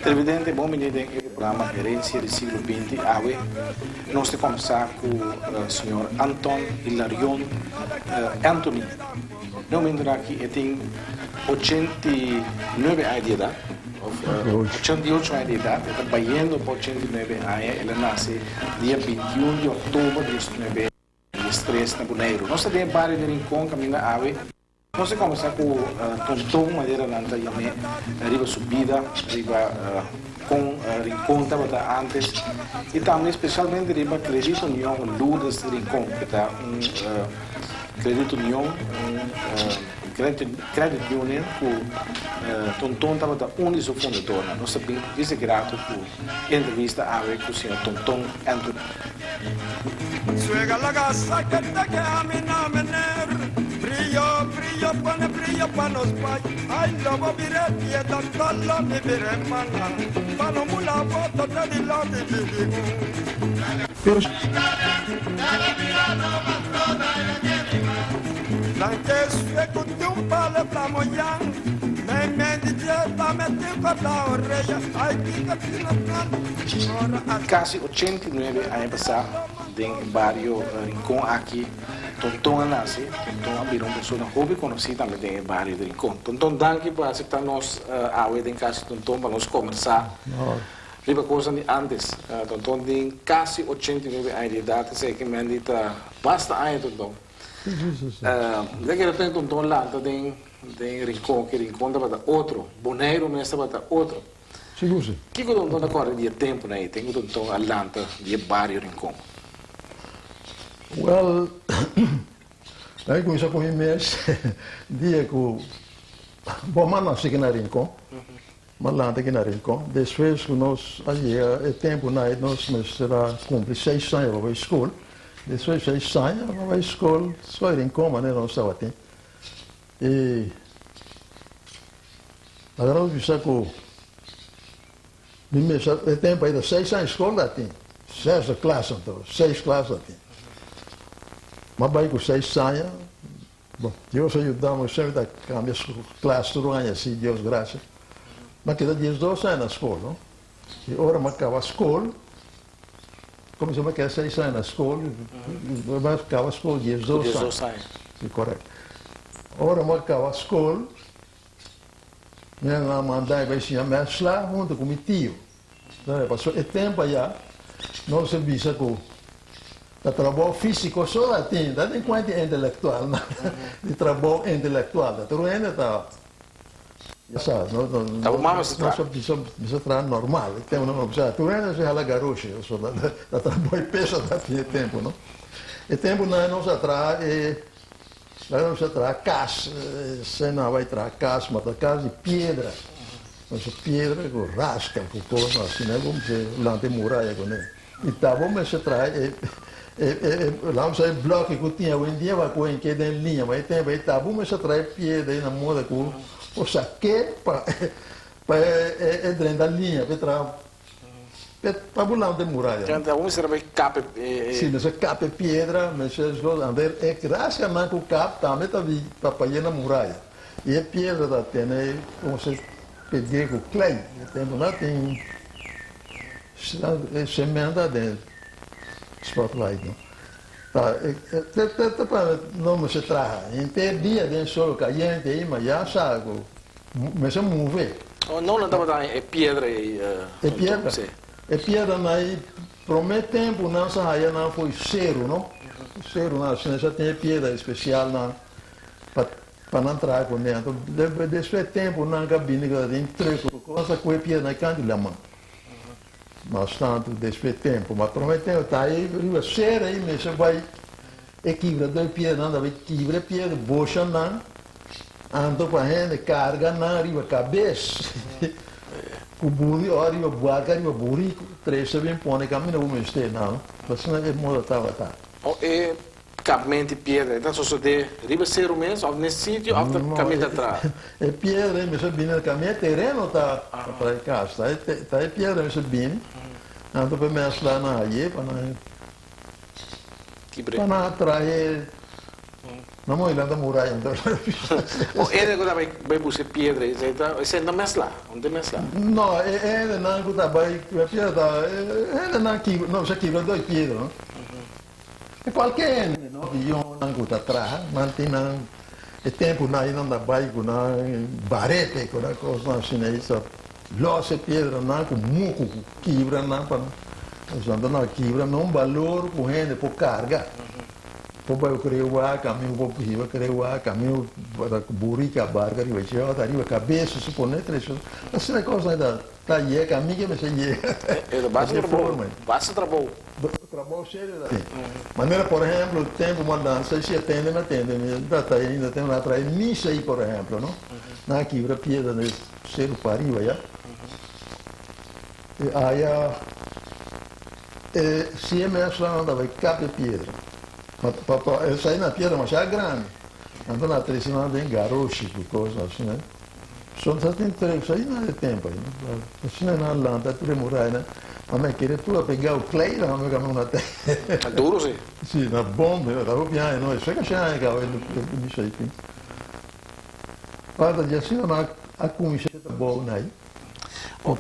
Televidente, bon bini den e programa Herencia di Siglo Binti. Awe nos ta combersa cu señor Anton Hilarion Anthony. Na momento aki e tin 89 aña di edad, of 88 aña di edad, e ta bayendo pa 89 aña. El a nace dia 21 di october di 1913 na Boneiru. Nos ta den e bario di Rincon caminda awe. Nos a combersa cu Tonton, manera nan ta yam'é, riba su bida, riba con Rincon tabata antes y tambe specialmente riba Credit Union Lourdes di Rincon, cu ta un credit union, un credit union cu Tonton tabata un di su fundadornan. Nos ta bin dice grato cu e entrevista awe cu señor Tonton Anthony. Casi 89 aña pasá den e bario Rincon aki Tonton a nace. Tonton a bira un persona hopi conoci tambe den e bario di Rincon. Tonton, danki pa acepta nos awe den Cas di Tonton pa nos combersa riba cosnan di antes. Tonton tin casi 89 aña di edad, esey ke men di ta basta aña, Tonton. Mi ta kere tene Tonton lanta den Rincon, ke Rincon tabata otro, Boneiru mes tabata otro. Sigur si. Kiko Tonton ta kòrda di e tempunan ei, tempu Tonton a lanta di e bario Rincon? Wèl, nan a kuminsá ku mi mes dia ku bo a manda nasi aki na Rincon, mi a lanta aki na Rincon. Despues ku nos a yega e tempunan ei nos mester a kumpli seis aña pa bai skol. Despues di seis aña pa bai skol, skol Rincon manera nos tabatin. I laga nos bisa ku mi mester e tempu ei ta seis aña skol ta tin, zesde klas anto, seis klas ta tin. M'a bai ku seis aña, bon, Dios a yuda mi semper ta kambia klas tur aña si Dios grasia. M'a keda diesdos aña na skol, no. I ora m'a kaba skol, komo m'a keda seis aña na skol, m'a kaba skol diesdos aña. Si, korekto. Ora m'a kaba skol, mi a manda mi bai siña mèsla huntu ku mi tio. Pasobra e tempu ayá nos a bisa ku ta trabou físiko so ta tin, ta tin kuenta intelektual, di trabou intelektual. Ta tur hende ta. Ya sa, no, no, Ta bo mama sa traha? Nos bisa, bisa traha normal. E tempu no bisa, tur hende a hala garoshi, so ta, ta traha boi pesa ta tin e tempu, no. E tempu nan nos a traha e, nan nos a traha kas, sena a bai traha kas, ma ta kas di piedra. Nos piedra ku raska ku kos asina ku lanta e muraya kuné. I ta bo mester traha e, e, e, e, laat nos e bloki ku tin awendia pa ku en keda en liña, ma e tempu ei ta bo mester traha e piedra ei na moda ku bo sak'é pa pa e, e, e drenta liña pa e traha pa pa bo lanta e muraya. Ta bo mester bai kap e, e, e. Si, mester kap e piedra, mester eslos, anto e raskanan ku kap tambe ta di pa pa yena muraya. I e piedra ta tene komo se peg'é ku klei, e tempu nan tin. E cement ta den spotlight no. Ta ta pa no mester traha henter dia den sol cayente ei ma ya sa cu mester move. Oh no nan tabata e piedra ei. E piedra? E piedra nan ei prome tempo nan sa haya nan fo'i ceru no. Ceru nan asina sa tin e piedra especial nan pa pa nan traha cune. Anto despues tempo nan ka bini cu ta tin truck cu cosa cu e piedra nan e canti laman. Mas tantu despues tempu, ma prome tempu ta e riba sera ei mester bai e kibra doi piedra, nan ta bai kibra e piedra, bosha nan, anto pa hende karga nan riba kabes. Ku buri ora riba buaka riba buriku trese bin pone kaminda bo mester nan. Asina e moda tabata. O e kapment di piedra e ta sosodé riba seru mes òf n'e sitio òf ta kaminda atras? E piedra ei mester bini na kaminda e tereno ta pa e kas. Ta e piedra mester bini anto pa e mèsla nan haye pa nan pa nan trahe nan mooi lanta muraya anto. O e hende ku ta bai buska e piedra ei esei no mèsla? No ta mèsla? No, e hendenan ku ta bai ku e piedra ta e hendenan kibra no kibra doi piedra no. E kualke hende no di yonnan ku ta traha nan tin nan e tempunan ei nan ta bai ku nan barete ku nan kosnan asina ei sa los e piedranan ku muku ku kibra nan pa nan ta kibra na un balor ku hende por karga. Por bai ku rewa kaminda por hiba ku rewa kaminda ku burika barka riba dje ota riba kabes su pone tres asina kosnan ta ta yega ami ke mester yega. E ta basta trabou, basta trabou. Trabou serio ta tin. Manera por ehemplo tempu mi a dansa si a tende mi a tende mi ta ta ainda tempu nan a trae misa ei por ehemplo no nan a kibra piedra na e seru pariba ya e aya e CMS nan ta bai kap e piedra ma pa pa esei na piedra masha grandi nan ta na trese nan den garoshi ku kos asina. Son sa tin tres ai na e tempo ai. Asina nan lanta tur e muraya ma mi a kere tur a pega u klei nan mi a una te. Ta duro si. Si na bom ta hopi aña no esei casi aña caba e misa ai tin. Parta di asina nan a cuminsa e trabou nan ai. O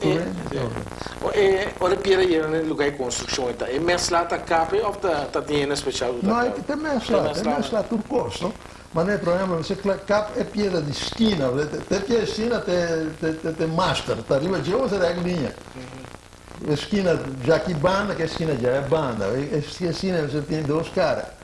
e ora e piedra yena na e lugar di construccion e ta e mesla ta cape of ta tin hende special cu ta cape? No, ta mesla, ta mesla tur cos no. Manera por ehempel mester kap e piedra di skina, te e piedra di skina te master, ta riba dje bo ta rek liña. E skina djaki banda ku e skina djaya banda, e skina mester tin dos kara.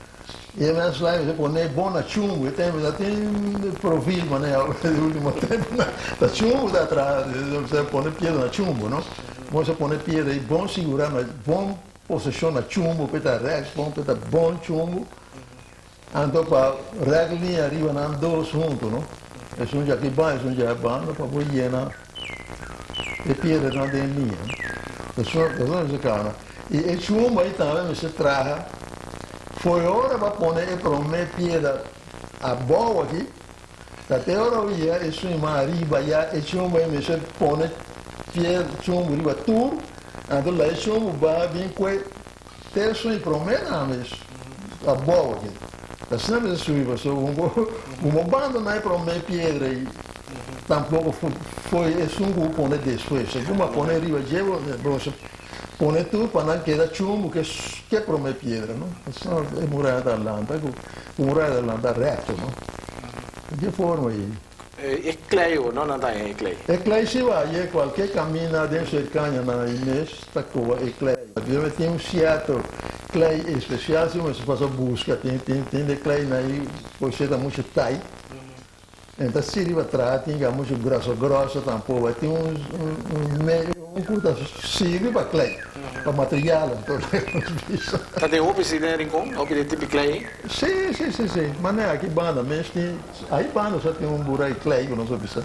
I e mesla mester pone bon na chumbu, e tempu ta tin profil manera e ultimo tempunan ta chumbu ta traha, mester pone piedra na chumbu no. Mester pone piedra i bon sigura na bon posishon na chumbu pa e ta rèks bon pa e ta bon chumbu. Anto pa rèk liña riba nan dos huntu, no? Esun djaki ban, esun djaya ban, pa por yena e piedranan den liña. Esun, esun mester kana. I e chumbo ei tambe mester traha fo'i ora bo a pone e promé piedra abou aki, ta te ora bo yega esun mas ariba ya e chumbo ei mester pone piedra, chumbo riba tur, anto laga e chumbo baha bin kue Te esun e prome nan mes abou aki. Asina mester subi pasobra un bo un bo bandona e prome piedra ei tampoco foi esun ku bo pone despues. Segun bo a pone riba dje bo mester pone tur pa nan keda chumbo ke ke prome piedra no. Asina e muraya ta lanta ku muraya ta lanta recto no. Di e forma ei. E klei o no nan ta haña e klei? E klei si bo hañ'e kualke kaminda den serkania nan ei mes ta koba e klei. Debe tin un sierto klei espesial si bo mester pasa buska tin tin tin de klei nan ei por ser ta muchu tai en ta sirbi pa traha tin ka muchu groso groso tampoco tin un un un ku ta sirbi pa klei pa material anto nos bisa. Ta tin hopi si den Rincon hopi den tipi klei ei? Si si si si manera aki banda mes tin. Ai banda sa tin un burai klei ku nos a bisa.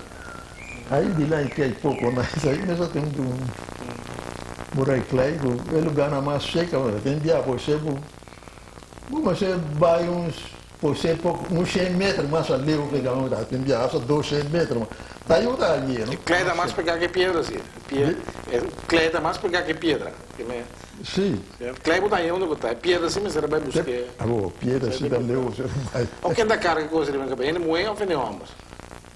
Ai di lai klei poko na esei mes a tin un burai klei ku e lugarnan mas seka. Tin bia por ser ku bo mester bai un por ser poko un shen meter mas aleu ke kaminda ta. Tin bia hasta dos shen meter mas. Ta yuda aye no. E klei ta mas pega ke piedra si. E klei ta mas pega ke piedra. Sí. Klei bo ta haña unda bo ta. E piedra si mester a bai busk'é. Abo, piedra si ta leu mester a bai. O ken ta karga kos riba nan kabes? Hende muhé òf hende hòmber?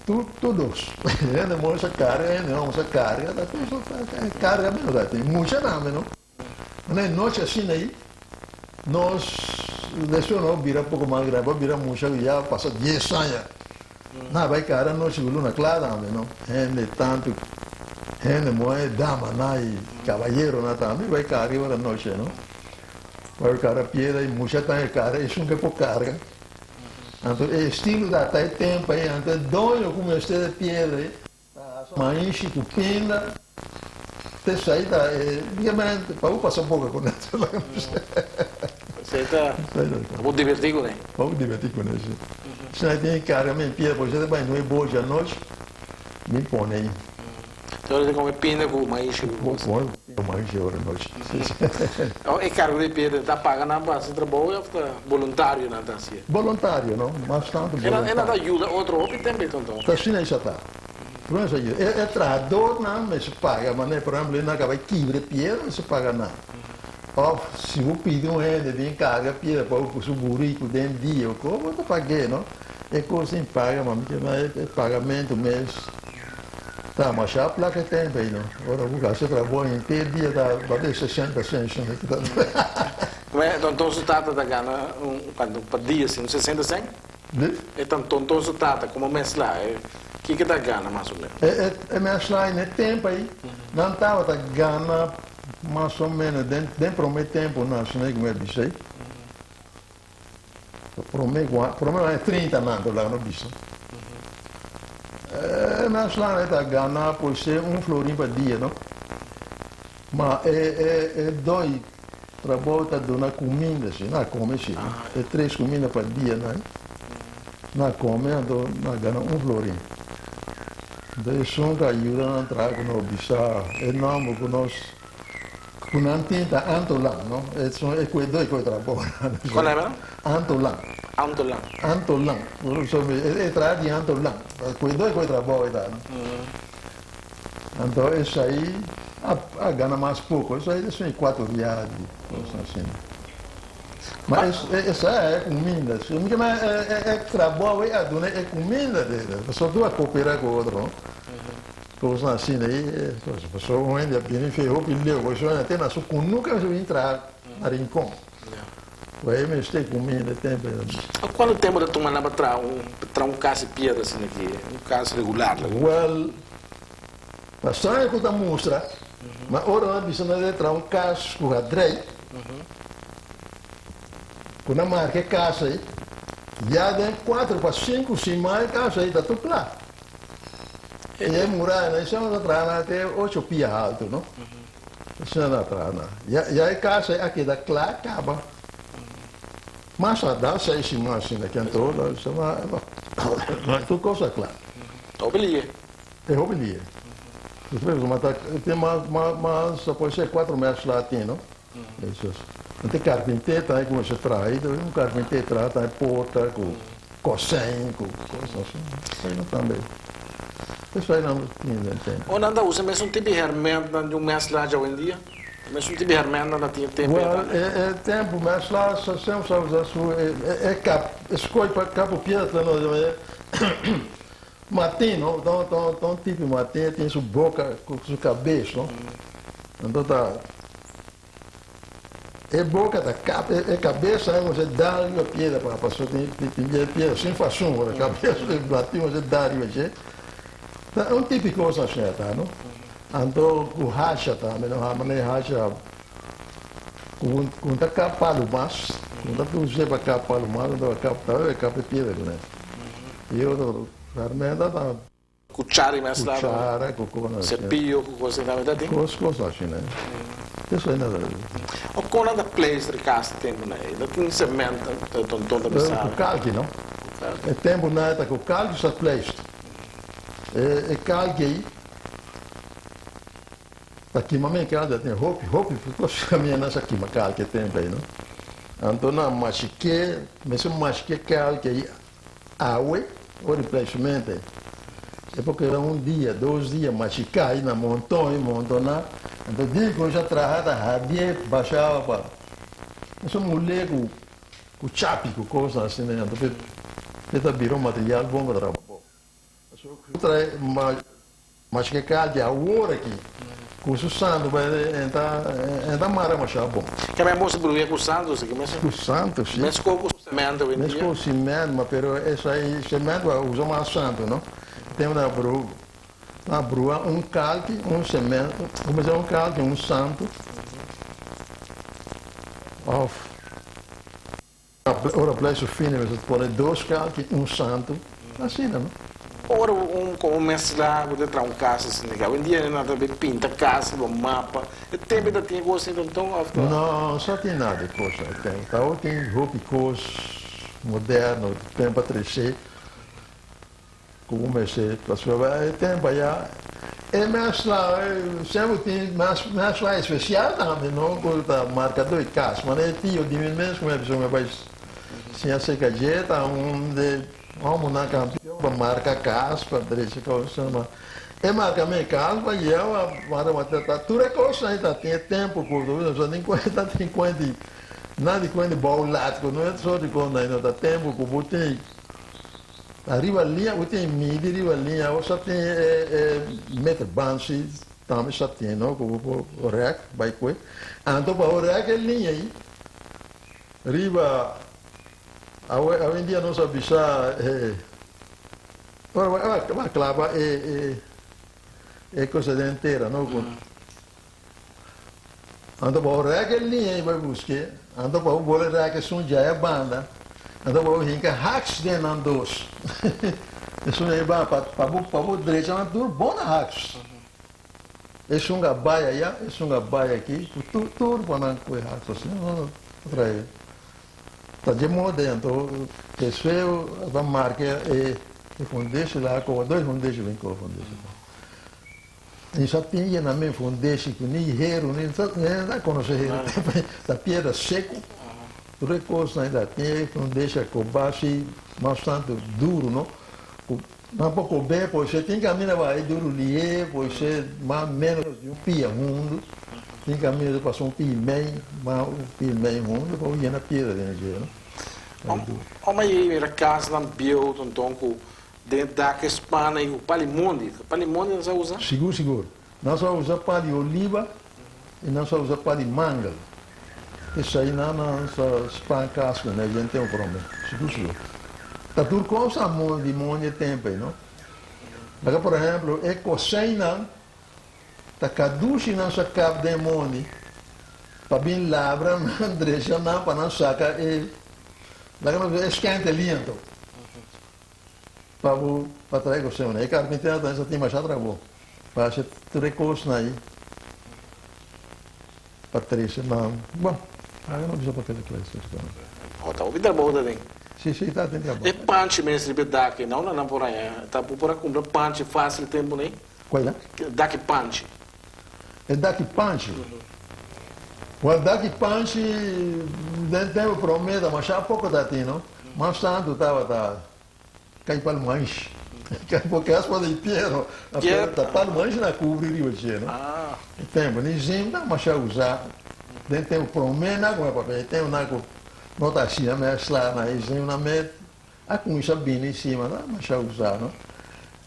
Tur, tur dos. Hende muhé sa karga, hende hòmber sa karga. Ta tur sa karga meno ta tin. Mucha tambe no. Manera e nochi asina ei, nos, despues nos bira poko mas grandi, bo bira mucha ku ya pasa dies aña. Na bai kada nochi ku luna kla tambe no. Hende tantu hende muhe damanan i kabayeronan tambe bai kara riba ta nochi no. Bai kara piedra i mucha ta e kara esun ke por karga. Anto e estilo ta ta e tempo ei anto e doño ku mester e piedra ei ta hasa maishi ku pinda te esei ta e básicamente pa bo pasa boka ku nan. Esei ta pa bo diverti ku nan. Pa bo diverti ku nan si. Si nan tin carga mi pia por esei ta bai nuebe ocho anochi mi pone ei. Te ora ta come pinda cu maishi cu cos. Come maishi ora nochi. Oh, e cargo di piedra ta paga nan pa haci trabou of ta boluntario nan ta hacié? Boluntario no, mas tanto boluntario. E nan ta yuda otro hopi tempo e tonton. Ta asina esha ta. Prome esha yuda. E trahadornan mester paga, manera por ehemplo e nan caba e kibra e piedra mester paga nan. Of si bo pidi un hende bin carga piedra pa bo cu su burico den dia o co, bo ta pag'é no. E cos tin paga ma mi kema e pagamento mes ta masha placa e tempo ei no. Ora bo haci trabou henter dia ta bate 60 cent shon ki ta Ma e tonton su tata ta gana un cuanto pa dia si un 60 cent? Di? E tonton su tata como mesla e kiko ta gana mas o menos? E mesla ei na e tempo ei nan tabata gana mas o menos den prome tempo nan asina como e bisa ei. Prome ku prome aña 30 nan ta laga no bisa. E mes lan e ta gana por ser un florin pa dia no. Ma e e e doi trabou ta duna kuminda si, nan a kome si no. E tres kuminda pa dia nan nan a kome anto nan a gana un florin. Anto esun ta yuda nan traha ku no bisa e nomber ku nos. Ku nan tin ta Antolan, no? E son e kue doi kue trabou. Kon nan llama? Antolan. Antolan. Antolan. So e traha di Antolan. Kue doi kue trabou e ta, no? Anto esei a a gana mas poko. Esei ta sun e kuater rial, kos asina. Ma esei e kuminda. Mi ke men e trabou ei a duna e kuminda dele. Pasobra tur a koperá ku otro, no? Cosnan asina ei, pasobra un hende a bini fe hopi leu, pasobra un hende te na su cunuca mester bini traha na Rincon. Pues ei mester cuminda e tempo ei. A cuanto tempo ta tuma nan pa traha un pa traha un cas di piedra asina aki, un cas regular? Well, pa saña cu ta mustra, ma ora nan bisa nan debe traha un cas cu hadrei, cu nan marca e cas ei, ya den cuatro pa cinco siman e cas ei ta tur cla. E e muraya nan ta traha nan te ocho pia haltu no. Asina nan a traha nan. Ya ya e casa ei a keda kla kaba. Mas a da seis siman asina ki anto tur kos a kla. Hopi lie. E hopi lie. Despues mas ta tin mas mas por ser cuatro mes la tin no. Anto e carpinter tambe cuminsa traha y un carpinter traha tambe porta cu cosijn cu cos asina. Esei tambe. Esei nan tin den tempo. O nan ta usa mesun tipo di hermentnan di un mesla djawendia? Mesun tipo di hermentnan ta tin e tempo Well, e e tempo mesla sa semper sa usa su e e cap e scoy pa capo piedra no Martin no, ta ta ta un tipo Martin e tin su boca cu su cabes no, anto ta e boca ta cap e cabeza e mester dal riba piedra pa paso tin tin bia piedra sin fasun ora cabeza di Martin mester dal riba dje ta un tipo cos asina ta no, anto cu hacha tambe no manera hacha cu cu ta cap palu mas cu ta usa pa cap palu mas anto a cap ta cap e piedra cune. Y otro hermenda ta. Cuchara y mezcla. Cuchara cu cosnan asina. Cepillo cu cosnan tambe ta tin. Cos cos asina. Eso ainda ta. O con nan ta pleister cas tempo nan ey? No tin cement tonton ta bisa. Cu kalki no. E tempo nan ta cu kalki sa pleister. E kalki ey ta kima men kalki ta tin hopi hopi cos mi nan sa kima kalki e tempo ey no. Anto nan mashike mester mashike kalki ey. Awe, o replacement ei. E por keda un dia, dos dia, machiká ei na monton ei montoná. Anto dia ku nos a traha ta hadié bashaba pa nos a mulé ku ku chapi ku kosnan asina ei. Anto p'e ta bira un material bon pa traha bo. Pasobra ku Maske kalki awor aki ku su santu bai e ta e ta mara masha bon. Ke men boso bruya ku santu si ke mes. Ku santu si. Mesko ku cement hoy en dia. Mesko cement ma pero esai cement bo a usa mas santu no. Tem na bru na brua un kalki un cement kuminsa un kalki un santu of Ora play su fini mester pone dos kalki un santu asina no. Ora un como mezcla cu ta traha un casa asina ki awendia nan ta bay pinta casa riba mapa e tempo ta tin e cos asina tonton of ta. No sa tin nada di cos e tempo ta awo tin hopi cos moderno tempo a trece. Ku bo mester pasobra e tempu aya E mèsla semper tin mèsla espesial tambe no ku ta markadó di kas. Manera e tio di mi mes ku mi a bisa ku mi a bai siña serka dje ta un de hòmbernan kampion pa marka kas pa drecha kosnan ma e marka mi kas pa yewa mara ta tur e kosnan ei ta tin e tempu ku nos a tin kuenta tin kuenta di nan di kuenta di bou lat ku no e sort di kosnan ei no ta tempu ku bo tin. Riba liña bo tin midi riba liña bo sa tin e e meter band si tambe sa tin no ku bo por rek bai kue anto pa bo rek e liña ei riba awe awendia nos a bisa e ora bo a klaba e e e cosa den tera no ku Anto pa bo rek e liña i bai busk'é, anto pa bo bole rek esun djaya banda, anto pa bo hinka haks den nan dos. Esun djaya banda pa pa bo pa bo drecha nan tur bon na haks. Esun a bai aya, esun a bai aki, ku tur tur pa nan kue haks asina no ta trae. Ta dje moda ei anto Jesús a ta marka e e fundeshi la koba dos fundeshi bin koba fundeshi. Mi sa tin yena mi fundeshi ku ni heru ni ta konosé heru ta piedra seku tur e kosnan ei ta tin e fundeshi a kobá si mas tantu duru no ku nan por kob'é por ser tin kaminda bai duru lihé por ser mas ménos di un pia hundu tin kaminda ta pasa un pia i mei mas un pia i mei hundu pa bo yena piedra den dje no. Ome ei mira kasnan bieu tonton ku Den dak e spana i ku pali mondi. Ta pali mondi nan sa usa? Sigur sigur. Nan sa usa pali oliba i nan sa usa pali mangel. Esei nan nan sa span kas ku ne den tempu prome. Sigur sigur. Ta tur kos a di mondi e tempu ei no. Laga por ehemplo e koseinan ta kadushi nan sa kap den mondi pa bin labra nan drecha nan pa nan saka e laga nos bisa e skente liento. Pa bo pa trae kosnan. E karpintero tambe sa tin masha trabou pa hasi tur e kosnan ei pa trese nan. Bon, awe no bisa pa keda kla esei tambe. Bo ta hopi trabou ta den. Si, si, ta tin trabou. E panchi mes riba e dak ei, no nan por haña. Ta bo por a kumpra panchi fásil tempu nei? Kual dak? Dak i panchi. E dak i panchi. Wèl, dak i panchi den tempu promé ta masha poko ta tin, no? Mas tantu tabata kai pal manshi. Porque as pa di piero, a piero ta pal manshi na kubri riba dje, no? E tempu ni zim ta masha usa. Den tempu prome na ku mi papia, e tempu na ku no ta asina mesla na e zim na met a kuminsa bini sima ta masha usa, no?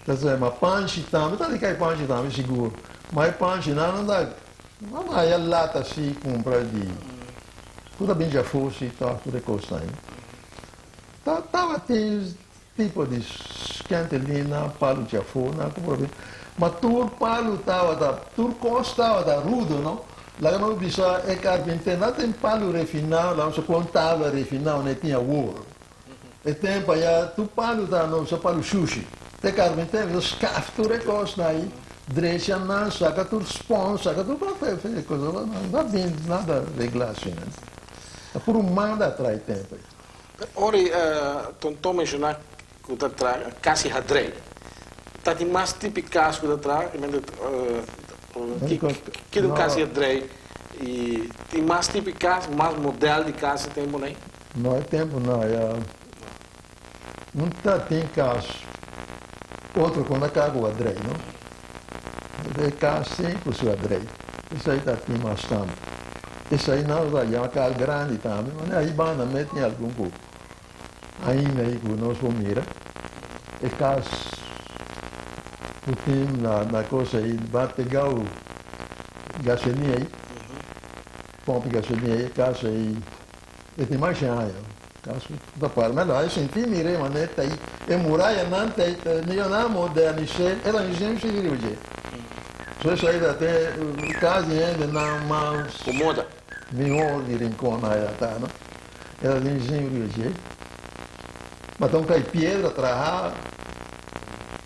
Ta ma panshi tambe ta di kai panshi tambe sigur. Ma e panshi nan no ta Nan haya lata si cumpra di cu ta bin djafó si tok tur e cosnan ei. Ta tabatin tipo di skentelina, palu djafó nan cu por bin, ma tur palu tabata, tur cos tabata rudo no. Laga nos bisa e carpinter nan tin palu refiná, laga nos pon tabla refiná unda e tin awor. E tempo aya tur palu ta no usa palu shushi. Te carpintero ta skaf tur e cosnan ayi, drecha nan, saca tur spons, saca tur cos fe fe cosa no ta bin nada regla asina. Ta puru manda atrás e tempo ayi. Ora e Tonton menciona cu ta traha casi hadrei, ta tin mas tipo di cas cu ta traha? Kico casi hadrei y tin mas tipo di cas, mas model di cas e tempo nan? No e tempu na ya un ta tin kas otro ku na ka ku a drei no e kas sin ku su a drei esei ta tin mas tantu esei nan ta yama kas grandi tambe ma ahi banda me tin algun ku ainda ahi ku nos por mira e kas ku tin na cosa ahi ba pegao gasolina ahi pompa gasolina ahi e kas ahi. E tin mas aña caso ta para mel a sinti mire mane ta e murayanan ta mira nan modernis'é e ta dicen sigui riba dje so esai ta te cas di hende nan mas Cu moda. Mihor di Rincon aya ta no e ta dicen riba dje ma ta un cay piedra traha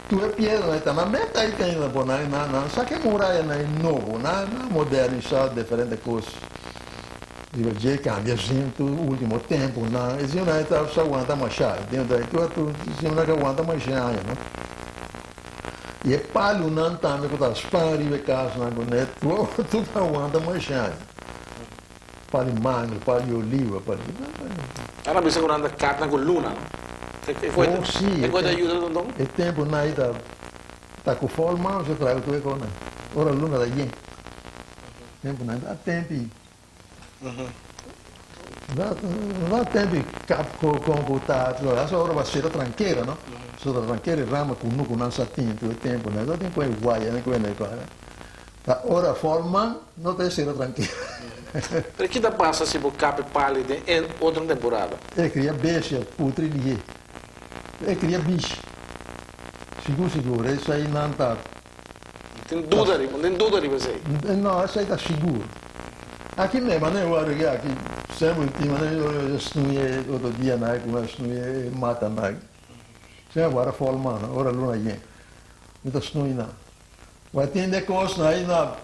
tur e piedranan ta na meta ai ta ainda bo nan nan saca e murayanan e nobo nan a modernisa diferente cos. Riba dje cambia zintu ultimo tempunan e zintunan e ta sa wanta masha e tempu ta tur zintunan ka wanta masha aña no. I e palunan tambe ku ta span riba e kasnan ku ne tur ta wanta masha aña. Palu di mangel, palu di oliva, palu di. Nan a bisa ku nan ta kapnan ku luna, no? Oh si, E kos ta yuda tonton? E tempu nan ei ta ta ku fòl man sa traga tur e kosnan, ora luna ta yen. Tempu nan ta tempi No tempi kap kon ku ta asa ora ba sera trankera no sera trankera e rama kunuku nan sa tin tur e tempu nan sa tin ku e waya nan ku e ta ora forman no ta e sera trankera. Pero ki ta pasa si bo kap e pali den e otro temporada? E kria bestia putri lihé e kria bishi sigur sigur esei nan ta. Tin duda riba, no tin duda riba esei. No, esei ta sigur. Aki me manera wak aki aki semper tin manera yo snoei otro dia nan ku a snoei e mata nan. Semper wak a fòl mano ora luna yen. Mi ta snoei nan. Wak tin de kos nan ei na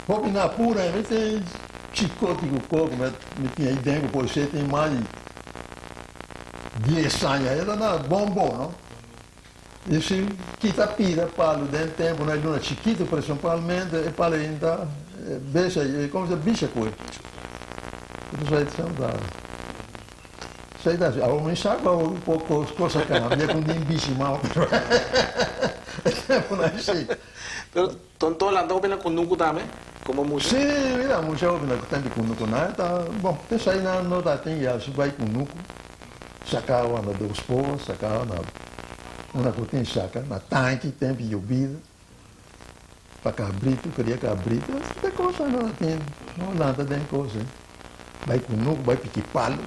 hopi na pura mi tin chikoti ku koko mi tin ei den ku por ser tin mas di dies aña. E ta na bon bon no. I si kita pida palu den tempu na e luna chikitu principalmente e palu ainda besha e como se bisha cu e entonces ai ta saludabel esai ta asi awor mi sa cu awor un poco cos a cambia cu nin bishi mas pero e tempu nan si. Pero tonton lanta hopi na cunucu tambe como mucha? Si mira mucha hopi na tempu di cunucu nan ta bon esai nan no ta tin ya su bay cunucu. Sakawa na dos por, sakawa na una ku tin saka na tanki tempu yobida pa kabritu, kria kabritu, e kosnan no tin, no lanta den kos ei. Bai kunuku, bai piki palu,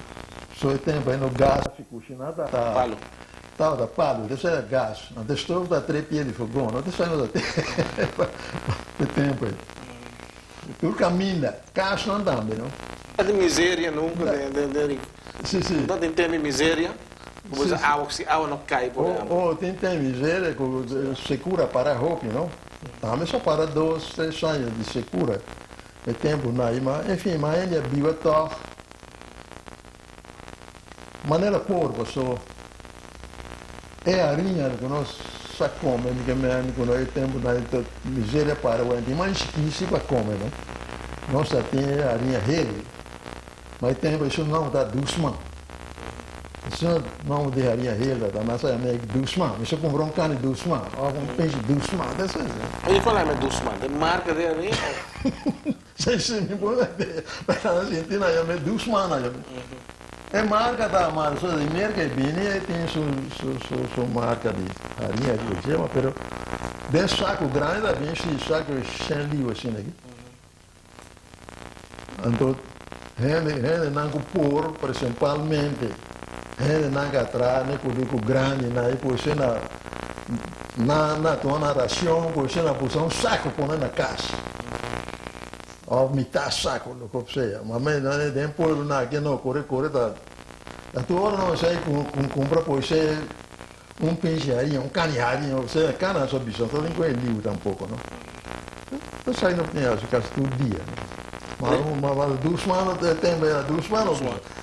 so e tempu ei no gas fi kushina ta Palu. Tabata palu, despues era gas, antes stof ta tres pia di fogon, no ta sa no ta tin e tempu ei. Tur kaminda, kasnan tambe no. Ta tin miseria nunka den den rico. Si si. No tin tem miseria ku bo sa awa si awa no kai por ehempel. Oh tin tem miseria ku sekura para hopi no. Tambe sa para dos tres aña di sekura e tempu nai ma enfin ma hende a biba tog manera por paso e hariña ku nos sa kome mi ke mende ku no e tempu nai ta miseria para wenti mas difícil pa kome no nos ta tin e hariña heavy. Ma e tempu esun nòmber ta Dusman. Esun nòmber di hariña Hilda ta nan sa yama e Dusman. Mi sa kumpra un kani Dusman òf un pinchi Dusman. Ta esei. Oye kual a yama Dusman? Ta e marka di hariña òf? Si si mi por ta nan sinti nan yama e Dusman nan yama. E marka ta ma so di merka e bini e tin su su su marka di hariña ku e yama pero den saku grandi ta bin si saku shen liu asina aki. Anto hende hendenan ku por principalmente hendenan ku a traha na e kunuku grandinan e por esei na na na tuma nan racion por esei na busa un saku pone na kas of mitad saku loke sea ma me den pueblonan aki no kore kore ta ta tur ora nan esei ku kumpra por esei Un pinchi hariña, un cani hariña, osea cana so bisa, no tin cu e liu tampoco no. Esai no tin haci casi tur dia no. Ma ma dusman e tempo era dusman no bisa.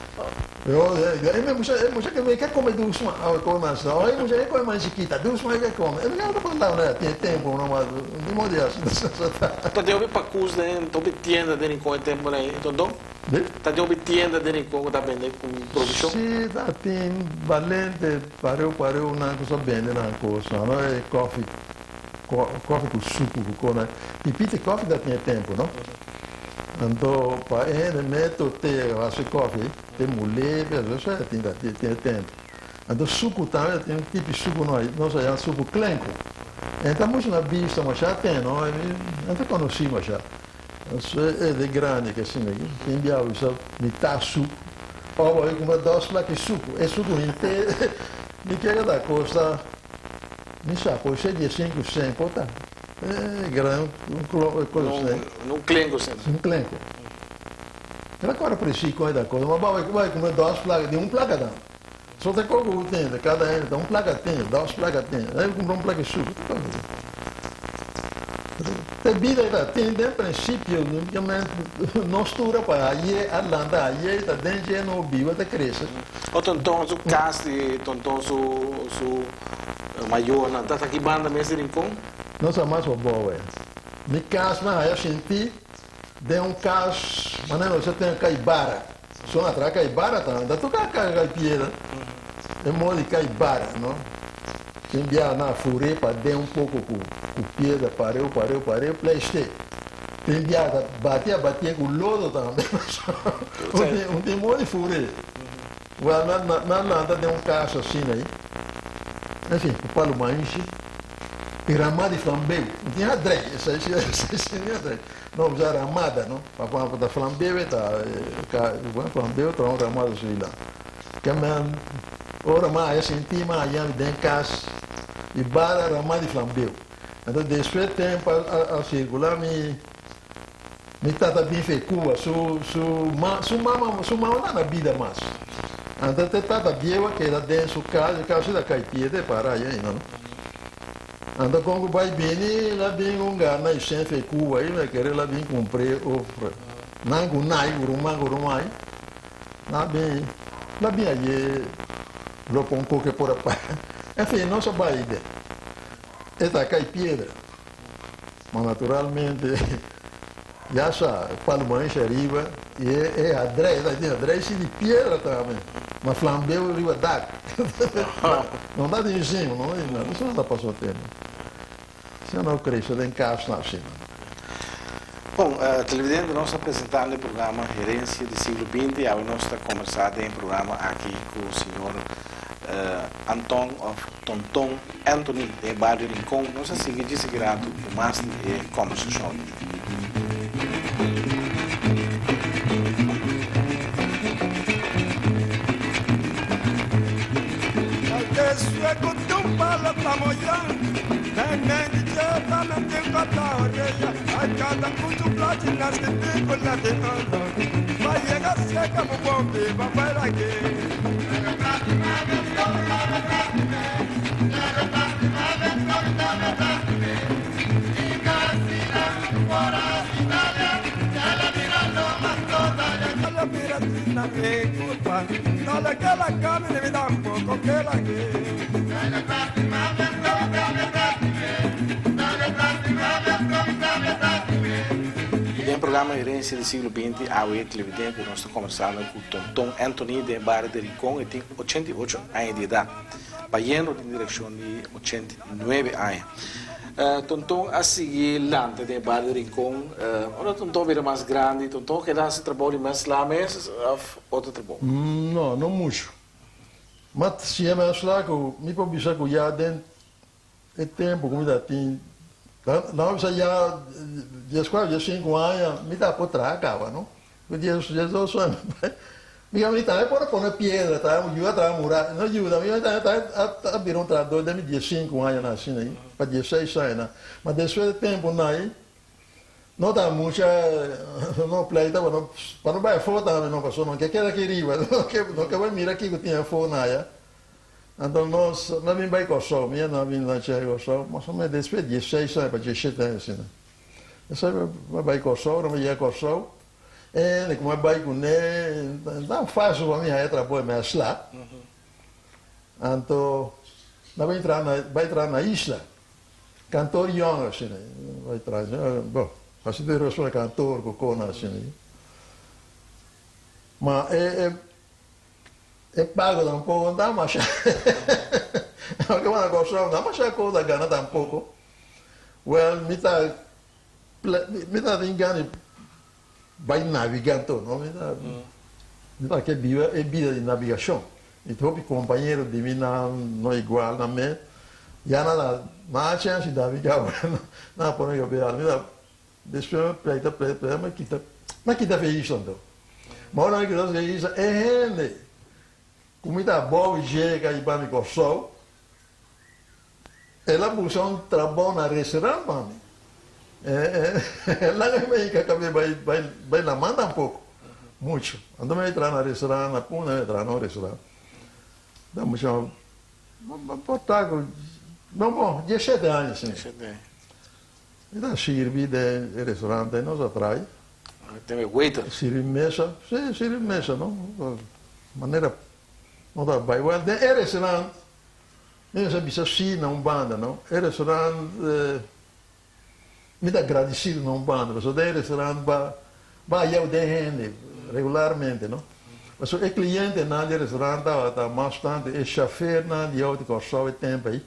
Yo e me mucha e mucha ke ke come dusman, a come mas no, e mucha ke come manchiquita, dusman ke come. E no ta por la tin tempo no ma ni modo di haci. Ta tin hopi pacus den, hopi tienda den Rincon e tempo nan, Tonton? Ta tin hopi tienda den Rincon ku ta bende ku provishon? Si, ta tin balente pareu pareu nan ku sa bende nan kosnan no e kofi kofi ku suku ku kos nan pipita kofi ta tin e tempu no anto pa e hende meto te hasi kofi te mulé esei ta tin e tempu anto suku tambe ta tin un tipi suku nos a yama suku klenku e ta muchu na bista masha ten no e ta konosí masha. E de grandi ke asina aki, tin bia usa mitá suku. Ora bo kumpra dos plaki suku, e suku henter mi kere ta kosta mi sa por ser diesinku sen por ta. E gran un kos asina. Un klenku asina. Un klenku. Mi ta kòrda presi kon e ta kosta, ma bo bai kumpra dos plaka di un plaka ta. So ta koko ku tin, kada hende ta un plaka tin, dos plaka tin, e kumpra un plaka suku, ta koko tin. Te bida ta tin den prinsipio, nos tur a pa aye a lanta aye ta den dje no biba ta krese. O Tonton su kas di Tonton su su. mayornan ta aki banda mes di Rincon? Nos a mas pabou e. Mi kas nan haya sinti den un kas manera nos a ten Caibara. Son atra Caibara ta ta toca kai piedra. E modo di Caibara no. Tin biaha nan a fur'é paden un poco cu piedra pareu pareu pareu pleist'é. Tin biaha ta bati a batié cu lodo tambe. Un tin modo di fur'é. Wel nan nan lanta den un cas asina ei. Enfin, cu palu mainshi y rama di flambeu. No tin hadrei, esei si esei si no tin hadrei. No usa ramada no, pa pa ta flambeu e ta ca bueno flambeu ta un ramada su ilan. Ke men ora ma haya sinti ma haya mi den cas y bara rama di flambeu. Enton despues tempo a a circula mi. Mi tata bin fe Cuba, su su ma su mama su mama no na bida mas. Anto te tata bieu a keda den su cas, e cas ta cay pie te para ayi ainda no. Anto con cu bay bini el a bin un gana y cen fe Cuba y mi a kere el a bin cumpre of nan cu nai cu ruman cu ruman ayi. Nan a bin el a bin aye lo pon coke por a paga. Enfin nos a bay den. E ta cay piedra. Ma naturalmente ya sa palu mancha riba y e adrei, ta tin adrei si di piedra tambe, ma flambeu riba dak. No ta tin zin, no tin nada, eso no ta paso tempo. Asina no crece den casnan asina. Bon, televidente, nos ta presentando e programa Herencia di Siglo Binti. Awe nos ta combersa den e programa aki cu señor Anton of Tonton Anthony den e bario Rincon. Nos a sigui djis aki ratu ku mas di e kòmbersashon. Den programa Herencia di Siglo Binti awe televidente nos ta kombersando ku Tonton Anthony den e bario di Rincon. E tin 88 aña di edat. Bayendo den direccion di 89 aña. Tonton a sigui lanta den e bario di Rincon. Ora Tonton bira mas grandi, Tonton a keda haci trabou di mesla mes of otro trabou? No, no mucho. Ma si e mesla cu mi por bisa cu ya den e tempo cu mi ta tin, nan a bisa ya diescuatro, diescinco aña mi ta por traha caba, no? Cu 12 aña mi mi tambe por a pone piedra, tambe yuda traha muraya, no yuda, mi tambe a bira un trahador den mi diescinco añanan asina ahi, pa diesseis añanan. Ma despues di temponan ahi no ta mucha no pleita pa no pa no bai afo tambe no, pasobra no ke keda aki riba, no ke no ke bai mira kiko tin afo na aya. Anto nos no bin bai Kòrsou, mi a no bin na Kòrsou mas o menos despues di diesseis aña pa diesshete aña asina. Esei mi bai Kòrsou, ora mi yega Kòrsou, e ku mi a bai kuné, ta fásil pa mi haña trabou e mèsla. Anto mi a bai traha na bai traha na isla, kantor yòn asina, bai traha, bon, hasi tur e kantor ku kona asina. Ma e e e pago tampoko no ta masha, aunke bo na Kòrsou no ta masha kos ta gana tampoko. Well, mi ta mi ta tin gana di bai naviga anto, no? Mi ta mi ta ke biba e bida di navigashon. Mi tin hopi kompañero di mi nan no igual na mi, ya nan a nan a chèns di naviga, bueno, nan a pone kabes. Mi ta despues mi pleita pleita pleita mi a kita mi a kita fe isla anto. Ma ora mi kita fe isla e hende ku mi ta abou yega i ba mi Kòrsou, El a busca un trabou na restaurant pa mi. El laga mi hinca cabe bay bay bay laman tampoco mucho. Anto mi a traha na restaurant na Punda mi a traha na un restaurant. Ta mucha por ta cu no bon diesshete aña asina. Mi ta sirbi den e restaurant nos a traha. Tin waiter. Sirbi mesa si sirbi mesa no manera no ta bay. Well den e restaurant. Mi mester bisa si na un banda no. E restaurant mi ta agradecido na un banda pasobra den e restaurant ba ba haya den hende regularmente no. Pasobra e clientenan di e restaurant tabata mas tanto e chafernan di auto di Kòrsou e tempo ei.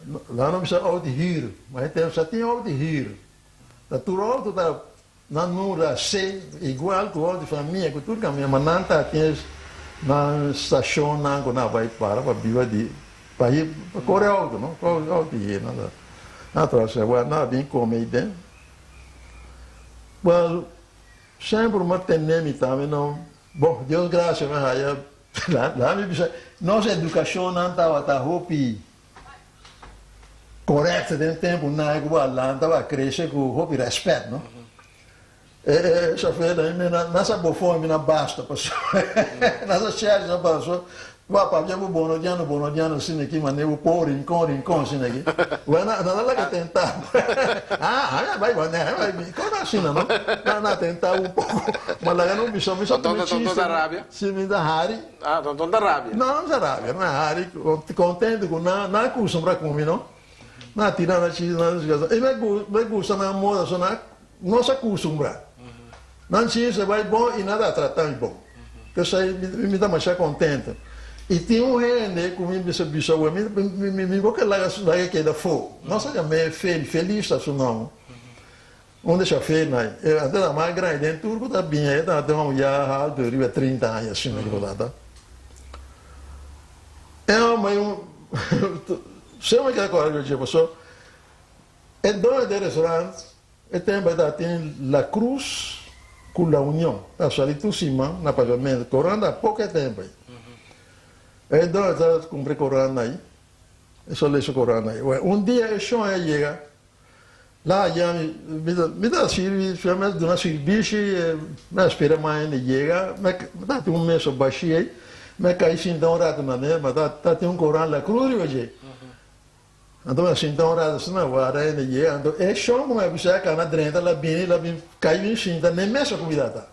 Nan no bisa auto di hür, ma e tempo sa tin auto di hür. Ta tur auto ta Nan mura se igual ku otro famia ku tur kaminda, ma nan ta tin nan stashonnan ku nan a bai para pa biba di pa hir pa kore outo no kore outo di hir nan ta nan ta trabasha wèl nan a bin kome ei den wèl semper mi a tene mi tambe no bon Dios gracia mi a haya laga mi bisa nos edukashonnan tabata hopi. Correcto den tempo nan cu bo a lanta bo a crece cu hopi respet no e e chofer nan mi na sa bofon mi na basta pasobra na sa sherry sa paso bo a papia cu bonodiano bonodiano asina aki mane bo por rincon rincon asina aki bueno nan a laga tenta bo ah ah bai bo ne bai mi con asina no nan a tenta bo un poco ma laga no bisa mi sa tuma chiste si mi ta hari. Ah, tonton ta rabia. No, no ta rabia, no hari contento cu nan, nan a custumbra cu mi, no. Nan a tira nan chiste, nan a y me gusta nan moda, so nan no sa custumbra. Nan chiste bay bon y nan ta trata mi bon. P'esey mi ta masha contento. Y tin un hende cu mi bisa bisa awe, mi mi bo ke laga laga keda afo. Nos a yam'e Feli, Feliz ta su nomber. Un de shoférnan e antes ta mas grandi den tur ku ta biña e tabata un ya haltu riba 30 aña asina ku tabata. E homber un semper mi keda kòrda riba dje paso e doño di e restaurant e tempu e tabatin La Cruz ku La Union ta sali tur siman na pavimento korant a poko e tempu ei. E doño ta kumpra e korant ei e so lesa e korant ei. Un dia e shon a yega. La ya mi ta mi ta sirbi mi a duna sirbishi mi a spera mas hende yega mi ta tin un mesa bashi ei mi a kai sinta un rato na ne ma ta tin un koran la krus riba dje anto mi a sinta un rato asina wara hende yega anto e shon ku mi a bisa a kana drenta la bini la bin kai bin sinta na e mesa ku mi ta ta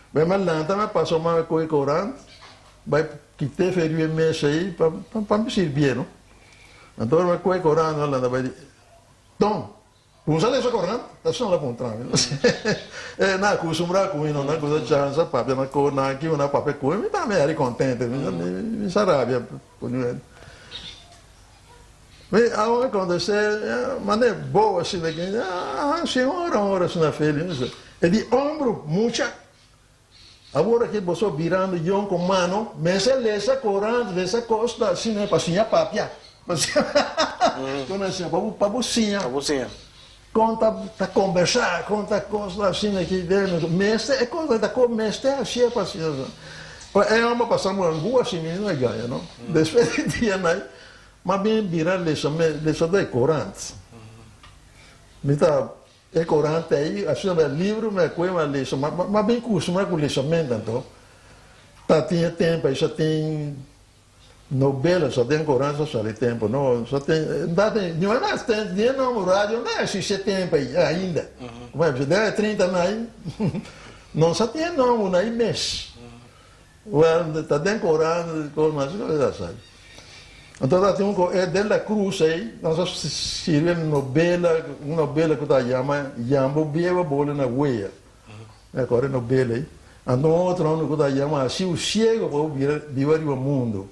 mi a lanta mi a pasa un manga kohe koran bai kite fe riba e mesa ei pa pa mi sirbié no anto ora mi a kohe koran mi a lanta bai di. Don, Cuminsa lesa corant? Asina la puntra mi. E nan a custumbra cu mi, no nan cuminsa chansa papia na cor nan aki, nan papia cu mi, mi tambe eri contento, mi sa rabia cu mi. Mi awe mi conteste, mane bobo asina aki, ah si ora ora asina feliz. E di hombro mucha, awor aki boso birando yon cu mano, mester lesa corant, lesa cos ta asina pa siña papia. Con asina, pa bo, pa bo siña. Pa bo siña. Con ta, ta conversa, con ta cos ta asina aki den, mester, e cos ta con mester hacié pa siña. Pero e homber pasa un angua así mismo e gaña, no? Despues di dia nai, m'a bin bira lesa, lesa de corant. Mi ta E korant ei, asina mi a libro mi a koe mi a lesa, ma ma bin kustumbrá ku lesamento anto. Ta tin e tempu ei sa tin nobela sa den korant sa sali tempu no, sa tin ta tin niun a ten ni e nomber radio no a existi e tempu ei ainda. Kuma e bisa den e 30 na ei no sa tin e nomber na ei mes. Wel ta den korant kos mas kos ta sali. Anto ta tin un ko e den la cruz ei nan sa sirbi nobela un nobela ku ta yama Yambo Bieba Bole na Wea. Mi akorda e nobela ei. Anto un otro ku ta yama Hasi u Siego pa bo bira biba riba mundo.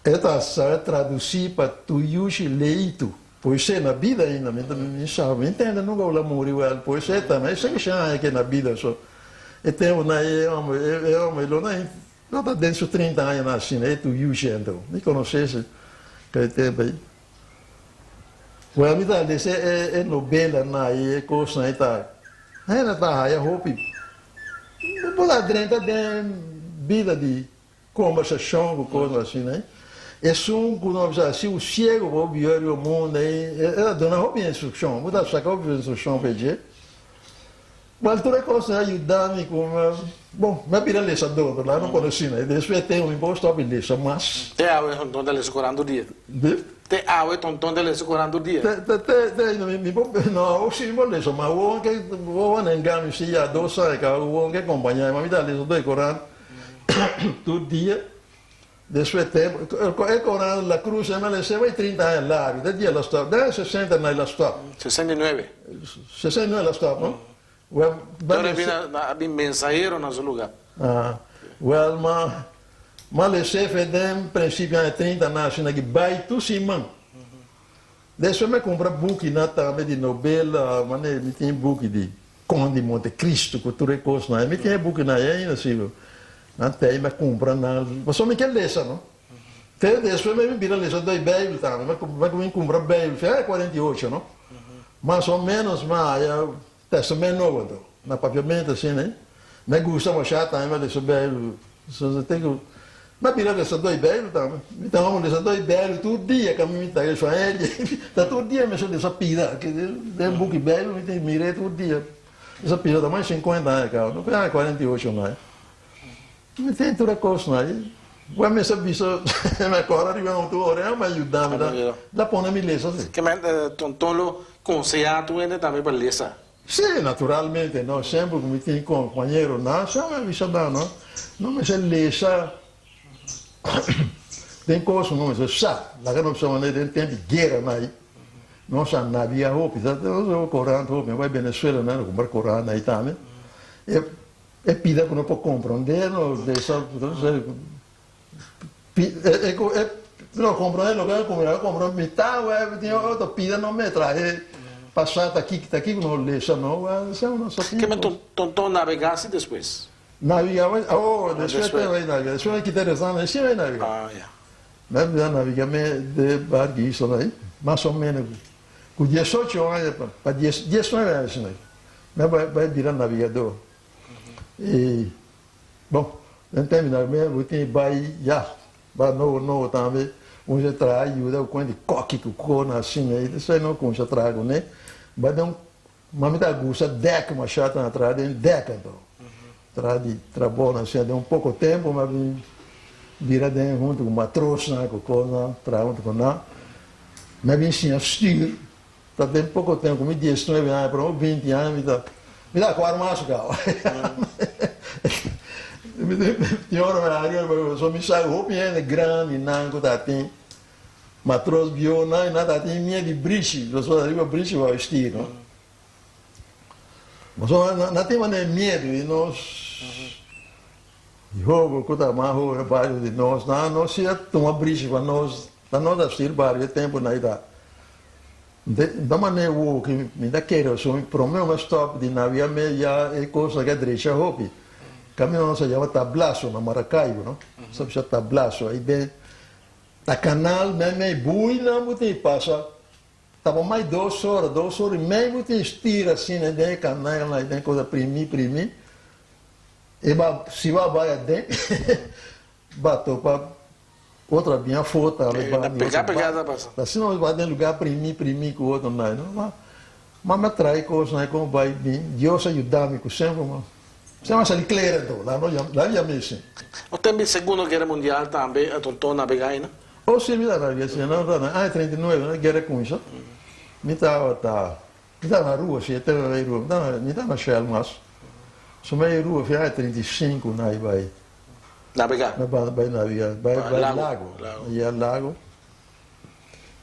E ta sa tradusi pa Tuyushi Leitu. Poesé na bida ainda mi ta mi sa mi ntende nunca ula muri wel poesé tambe esei shen aña ke na bida so e tempo na e homber e homber lo na lo ta den su 30 aña na asina e Tuyushi anto mi conoce si ke tempo ei wel mi ta lesa e novela na e cosnan ei ta hende ta haya hopi bo ta drenta den bida di Kombersashon ku kosnan asina ei. Esun ku no bisa si un siego por biba riba mundu ei, e ta duna hopi instrukshon. Bo ta saka hopi instrukshon pa dje. Wèl, tur e kosnan a yuda mi ku mi, bon, mi a bira lesadó, pero laga no pone asina. Despues e tempu mi por stòp di lesa mas. Te awe tonton ta lesa koran tur dia? Di? Te awe tonton ta lesa koran tur dia? Te, te, te, te ainda mi, mi por, no, awor si mi por lesa, ma awor ke, awor a nenga mi si ya dos aña kaba, awor ke kompañá mi, ma mi ta lesa tur e koran. Tur dia. Despues tempo, e corant La Cruz e malesé bai 30 aña largo, de dia el a stop, den 60 na el a stop. 69. 69 el a stop, no? Wel, Dor a bin mensahero na su lugar. Ah, wel, ma malesé fe den principio aña 30 na asina ki bai tur siman. Despues mi a cumpra bukinan tambe di novela, manera mi tin buki di Conde di Monte Cristo cu tur e cosnan. Mi tin e bukinan ei ainda si nan ta ei mi a cumpra nan, pasobra mi ke lesa no. Te despues mi a bira lesa doi Bijbel tambe, mi a cuminsa cumpra Bijbel fin aña 48 no. Mas o menos mi a haya Testament Nobo anto, na papiamento asina ei. Mi gusta masha tambe mi a lesa Bijbel. Te ku mi a bira lesadó di Bijbel tambe. Mi ta un lesadó di Bijbel tur dia ku mi ta e ta tur dia mi sa lesa pida. Den buki Bijbel mi tin mir'é tur dia. Esa pida ta mas 50 aña kaba, no aña 48 na. Mi tin tur e kosnan ei. Wèn mi sa bisa mi a kòrda riba un tur ora, mi a yuda mi ta pone mi lesa si. Ke men Tonton lo konsehá tur hende tambe pa lesa? Sí, naturalmente, no, semper ku mi tin kompañeronan, sa mi a bisa nan, no, no mester lesa den kos ku no mester sa. Laga nos bisa manera den tempu di guera nan ei, nos a nabia hopi, sa nos a korant hopi, mi a bai Venezuela nan a kumpra korant ei tambe, e e pida ku no por komprondé no lesa, E ku e no komprondé loke a kumpra, a kumpra mitá wèb tin otro pida no me trahe pasá ta ki ta kiko no lesa no wèl esei no sa tin Ke men tonton nabegá si despues? Nabegá bai oh despues te bai nabegá despues mi kita rezando si bai nabegá Ah ya. Mi a bira nabegá me de barki isla ei mas o menos ku diesocho aña pa diesnuebe aña asina mi a bai bira nabegadó i Bon, den tempu nan mi bo tin bai ya, ba nobo nobo tambe, cuminsa traha yuda cu cuenta di koki cu cona asina ei, esei no cuminsa traha cune, ba den un, mami ta gusta dek masha ta traha den dek anto, traha di trabounan asina, den un poco tempo mi a bin bira den hunto cu matrosnan cu cosnan, traha hunto cu nan, mi a bin siña stuur. Ta den poko tempu, mi diesnuebe aña, pero mi binti aña mi ta, mi ta kuar mas gau. Mi tin ora mi hari ora pasobra mi sa hopi hende grandi nan ku ta tin matros bieu nan i nan ta tin miedu di brishi, pasobra riba brishi bo a vestí no. Pasobra nan tin manera miedu i nos hoben ku ta mas hoben bario di nos nan no si a tuma brishi pa nos, ta nos a vestí bario e tempu nan i ta. Da manera wou ki mi ta kere so mi prome mi a stop di navia me ya e cos a drecha hopi. Camino nos a yama Tablazo na Maracaibo no. Nos a bisa Tablazo ai den ta canal mei mei bui nan bo tin pasa taba mai dos ora dos ora y mei bo tin stira asina den e canal ai den cosa primi primi e ba si bo a bai aden ba topa Otro a bin afó tambe Eh, na pegá pegá ta pasa. Asina nos bai den lugá primí primí ku otro nai no ma ma mi a trae kosnan ei komo bai bin Dios a yuda mi ku semper ma semper a sali klera anto la no la yam'é asin. No tempo di Segundo Guera Mundial tambe a Tonton nabegá aina? Oh si mi ta nabegá si no na aña 39 na guera kuminsá mi tabata mi tabata na Rua si e tempo mi bai Rua mi tabata mi tabata na Shell mas so mi bai Rua fin aña 35 na bai Nabegá. Na banda bai nabegá, bai bai lago. Ya lago.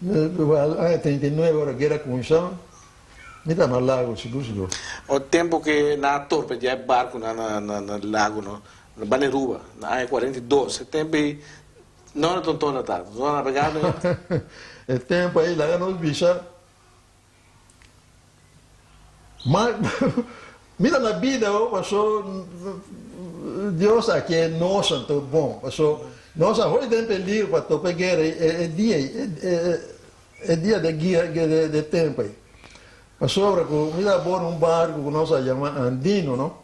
Aña 39 ora guera kuminsá, mi ta na lago sigur sigur. O tempu ke nan a torpediá e barkunan na na na lago no, na Baneruba, na aña 42, e tempu ei no na Tonton na ta, Tonton a nabegá no yet? E tempu ei laga nos bisa Ma mira na bida ho paso Dios a ke nos anto bon paso nos a hoy den peligro pa topa e guera e dia ei e dia de guia de tempo ei pasobra ku mi ta abor un barco ku nos a yama Andino no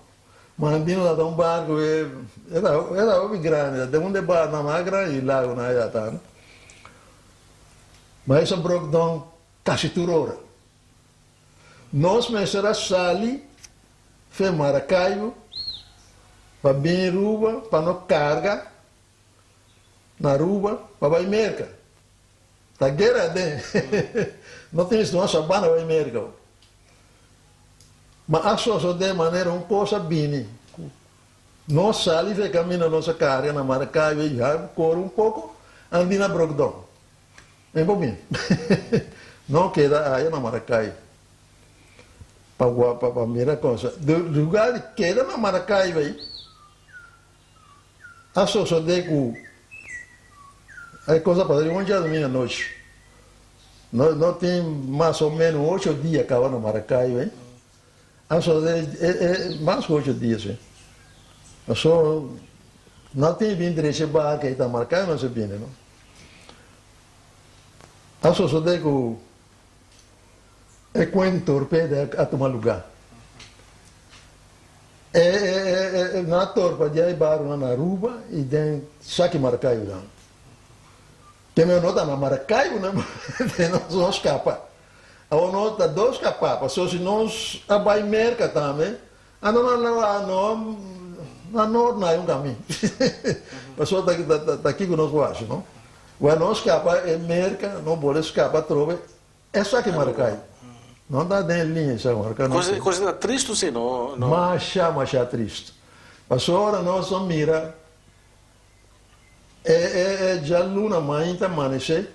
ma Andino ta un barco e ta hopi grandi ta un de barconan mas grandi di lago nan aya ta no ma esa brok don Kasi tur ora. Nos mester a sali fe Maracaibo pa bin Aruba pa no carga na Aruba pa bay Merca. Ta guera aden. No tin nos sabana bay Merca. Ma a sosode manera un cos a bini. Nos sali fe camino nos a carga na Maracaibo y ya core un poco andi na Brogdon. Mi por bin. No keda aya na Maracaibo pa pa pa mira cosa. Lugar di keda na Maracaibo ey a sosode cu e cosa pasa riba un djadumingo anochi. No no tin mas o menos ocho dia caba na Maracaibo ey. A sosode e e mas cu ocho dia si. Paso no tin bin drecha e barca ey ta Maracaibo no se bini no. A sosodé ku e kuent torpeda a tuma lugá. E nan a torpa dja e barunan na Aruba i den Saki Maracaibo nan. Te meo no ta na Maracaibo nan nos no skapa. Awor nos ta dos skapá pasobra si nos a bai Merka tambe a no nan no nan no na un kamin. Pasobra ta kiko nos por hasi no. Wèl nos skapa e Merka, no bole skapa atrobe esaki Maracay. No ta den e liña esaki Maracay. Cosa cosa ta tristu si no no. Masha masha tristu. Pasobra ora nos a mira e e e djaluna mainta amanesé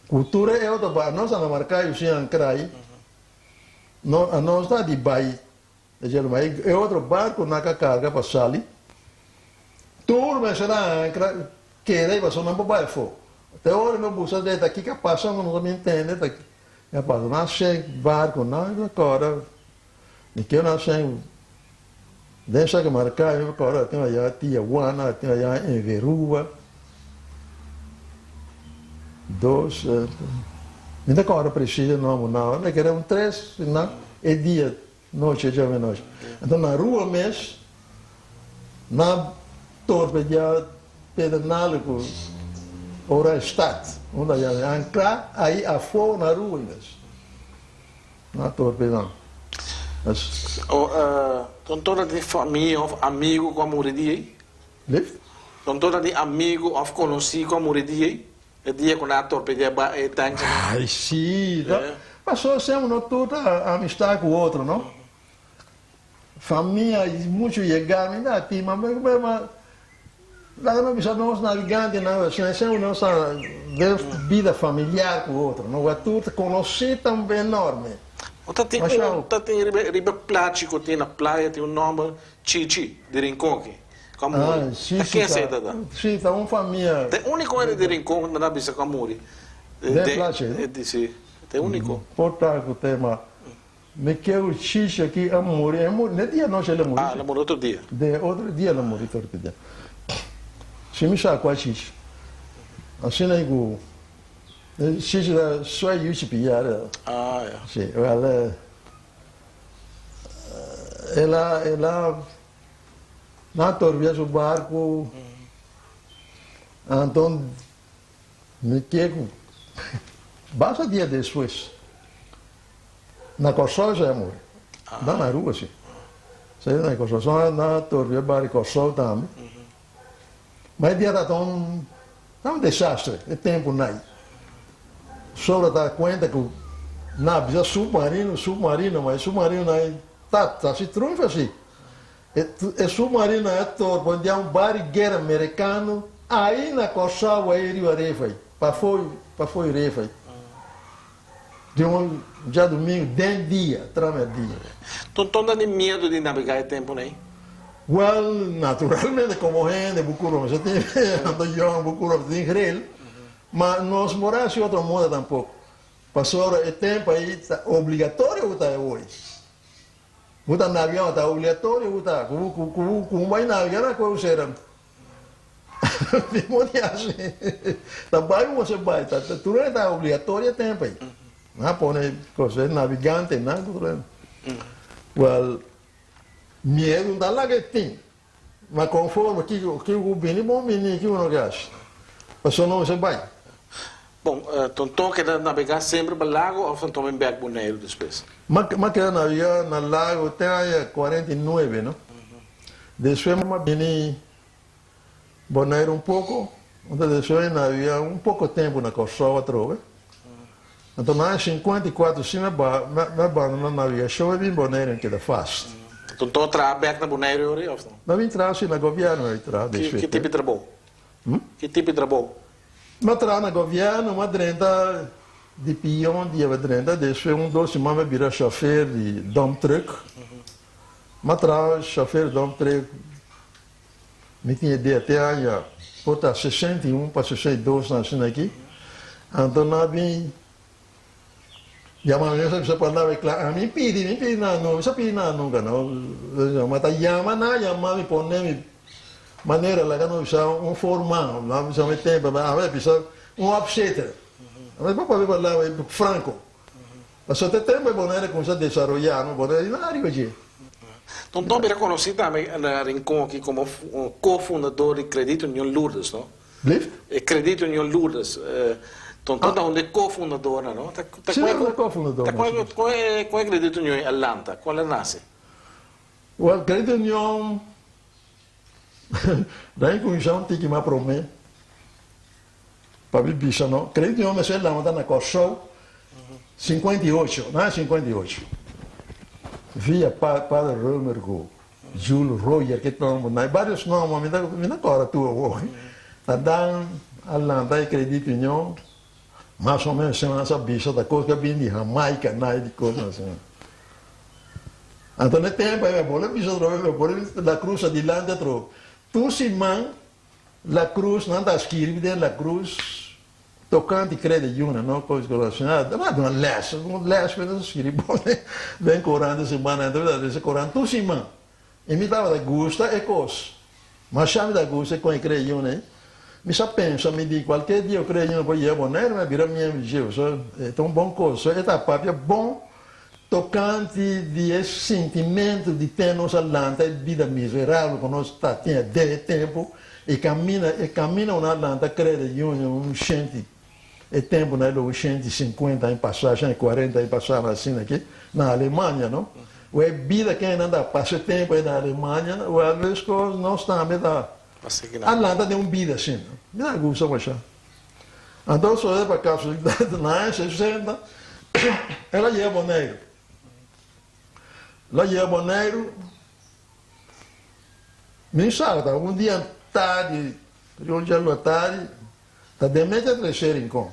ku tur e otro bar nos a na Maracay sin ankra no nos ta di bai E djelma e otro barco nan ka carga pa sali, tur mester a ancra keda y pasobra nan por bai afo. Te ora no busa drenta aki ka pasa no ta bin tende ta ki a pasa. Nan sink barco nan ta corda mi keu nan sink den esaki marca mi corda tin aya Tiahuana tin aya en Veruba dos mi ta corda preciso nomber nan mi kere un tres nan e dia Nochi djawe nochi. Anto na rua mes na torpe dja Pedernales ku Oranjestad unda dja ankra ahi afo na rua mes na torpe nan. Ton tora di famia of amigu ku a muri di ei? Lief? Ton tora di amigu of konosí ku a muri di ei? E dia ku nan a torpedea ba e tanki nan. Ai si, ta paso semper no tur ta amistad ku otro no. Famia i muchu yega mi ta tin ma ma laga no bisa nos nabigantenan asina semper nos ta den bida familiar ku otro no wak tur ta konosí ta enorme. No ta tin un ta tin riba riba plachi ku tin na playa tin un nòmber Chichi di Rincon ki. Ku a muri. Ah, si, Ta si, ken ta, esei ta ta? si, ta un famia. Ta e úniko hende di Rincon ku nan a bisa ku a muri. Den plachi, no? De, si, ta e úniko. Por ta ku tema. Mi ke ku Chichi aki a muri, e muri, ne dia nochi el a muri. Ah, el a muri otro dia. De otro dia el a muri, otro dia. Si mi sa kua Chichi. Asina ei ku Chichi ta suei yuchi piyar. Ah, ya. Si, wel, el a, el a. Nan torbia su barku, anto mi ke ku basta dia despues na Kòrsou esei a muri, no na Aruba si, esei na Kòrsou, so nan torbia bar di Kòrsou tambe, ma e dia tabata un un desastre e tempu nai, sobra ta kuenta ku nan a bisa submarino, submarino, ma e submarino nai ta hasi trunfo asi. E submarino a torba un dia un bar di guera mericano ahi na Corsou ahi riba ref ahi, pafo pafo di ref ahi. Di un djadumingu den dia, trame dia. Ton ta tin miedu di nabega e tempu nei? Wel, naturalmente como hende bo cura mester tin ando yong bo cura mester tin grel, ma nos por haci otro moda tampoco, pasobra e tempo ahi ta obligatorio bo ta hoy. Bo ta navega ta obligatorio bo ta ku ku ku ku un bai navega na koe usera mi di hasi ta bai bo mester bai ta tur e ta obligatorio e tempo ei nan a pone kos e navegante nan ku tur e wel miedu no ta laga e tin ma konforme kiko kiko ku bini bon bini kiko no ke hasi pasobra no mester bai. Bon, Tonton keda nabegá semper pa Lago òf Tonton bin bèk Boneiru despues? Mi a keda nabegá na Lago te aña 49, no? Despues mi a bini Boneiru un poko, anto despues mi nabegá un poko tempu na Kòrsou atrobe. Anto na aña 54 si mi a bandoná nabegashon mi bin Boneiru mi keda fast. Tonton a traha bek na Boneiru yori of no? Mi a bin traha si na gobièrnu mi a traha Ki ki tipo di trabou? Ki tipo di trabou? Mi a traha na gobièrnu, mi a drenta di pion dia mi a drenta, despues un dos siman mi a bira shòfer di dump truck. Mi a traha shòfer di dump truck, mi tin idea te aña por ta 61 pa 62 nan asina aki. Anto nan a bin Yama mi, mi sa palabra kla, ami pidi, mi pidi nada nunka, mi sa pidi nada nunka no, ma ta yama nan yama mi pone mi manera laga nos bisa un forma, nan bisa mi tempo, a bisa un opzitter, ami por papia palabra franco, pasobra te tempo e Bonaire a cuminsa desaroya, no Bonaire no ariba dje. Tonton bira conoci tambe na Rincon aki como co-fundador di Credit Union Lourdes, no? Blieft? E Credit Union Lourdes. Tonton ta un di e co-fundadornan, no? Ta Sí, un di e co-fundadornan, sí. Con e Credit Union a lanta? Con el a nace? Wel, Credit Union nan a cuminsa un tiki mas prome pa mi bisa, no? Credit Union mester lanta na Kòrsou 58, na 58, via Pader Römer ku Jules Royer ke nomber nan, varios nomber mi ta mi ta kòrda tur awor. Ta dan a lanta e Credit Union mas o menos nan sa bisa ta kos ku a bini di Jamaica nan di kosnan asina. Anto na e tempo ei mi a bole bisa atrobe mi a bole La Cruz adilanti atrobe. Tur siman La Cruz nan ta skirbi den La Cruz Tocante Credit Union, no cos cu relaciona, ta duna les, un les cu ta scirbi bon den corant di semana, ta bira lesa corant tur siman. Y mi tabata gusta e cos, masha mi ta gusta con e Credit Union ey. Mi sa pensa, mi di cualkier dia cu Credit Union por yega Bonaire, mi a bira miembro di dje, pasobra e ta un bon cos, so e ta papia bon tocante di e sintimento di ten nos a lanta e bida miserabel cu nos ta tin den e tempo y camina e camina cu nos a lanta Credit Union un shenti e tempo na lo un shenti cincuenta aña pasa shenti cuarenta aña pasa asina aki na Alemania no cu e bida cu nan ta pasa e tempo na Alemania well mescos nos tambe ta a lanta den un bida asina mi ta gusta masha. Anto so e pa casualidad na aña 60 el a yega Boneiru. El a yega Boneiru, mi sa ta un dia tardi, un dia lua tardi, ta den media trece Rincon.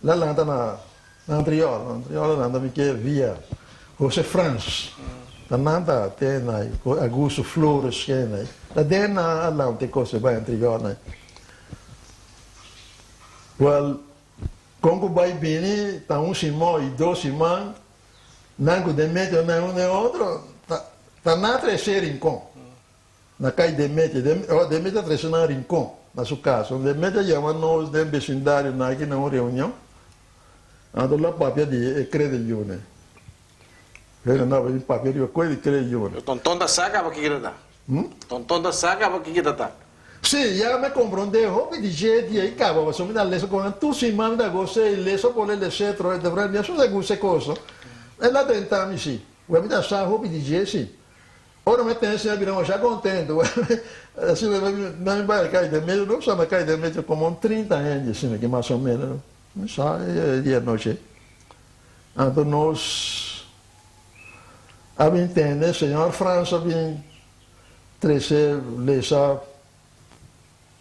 El a lanta na na Antriol, na Antriol a lanta mi ke via Jose Frans. Ta nan ta te na Augusto Flores ke na. Ta den nan a lanta e cos e bai Antriol na. Wel, kon ku bai bini ta un simon i dos siman, nan ku Demetrio nan un den otro, ta ta nan a trese Rincon na kai Demetrio. Ora Demetrio a trese nan Rincon na su kas. Demetrio a yama nos den besindario nan aki na un reunion, anto lo a papia di e Credit Union. Nan a papia riba koe di Credit Union. Tonton ta sa kaba kiko ta ta. Tonton ta sa caba kiko ta ta. Sí, ya mi comprende hopi di dje dia i caba pasobra mi ta lesa con nan tur siman mi ta gosa i lesa por le lesa otro de verdad mi a sosa gusta e cos no e la tenta mi si wea mi ta sa hopi di dje si ora mi tene asina bira masha contento wea asina mi bai cay den medio no sa mi cay den medio como un 30 hende asina ki mas o menos mi sa e dia nochi anto nos A bin tende, señor Frans a bin trece lesa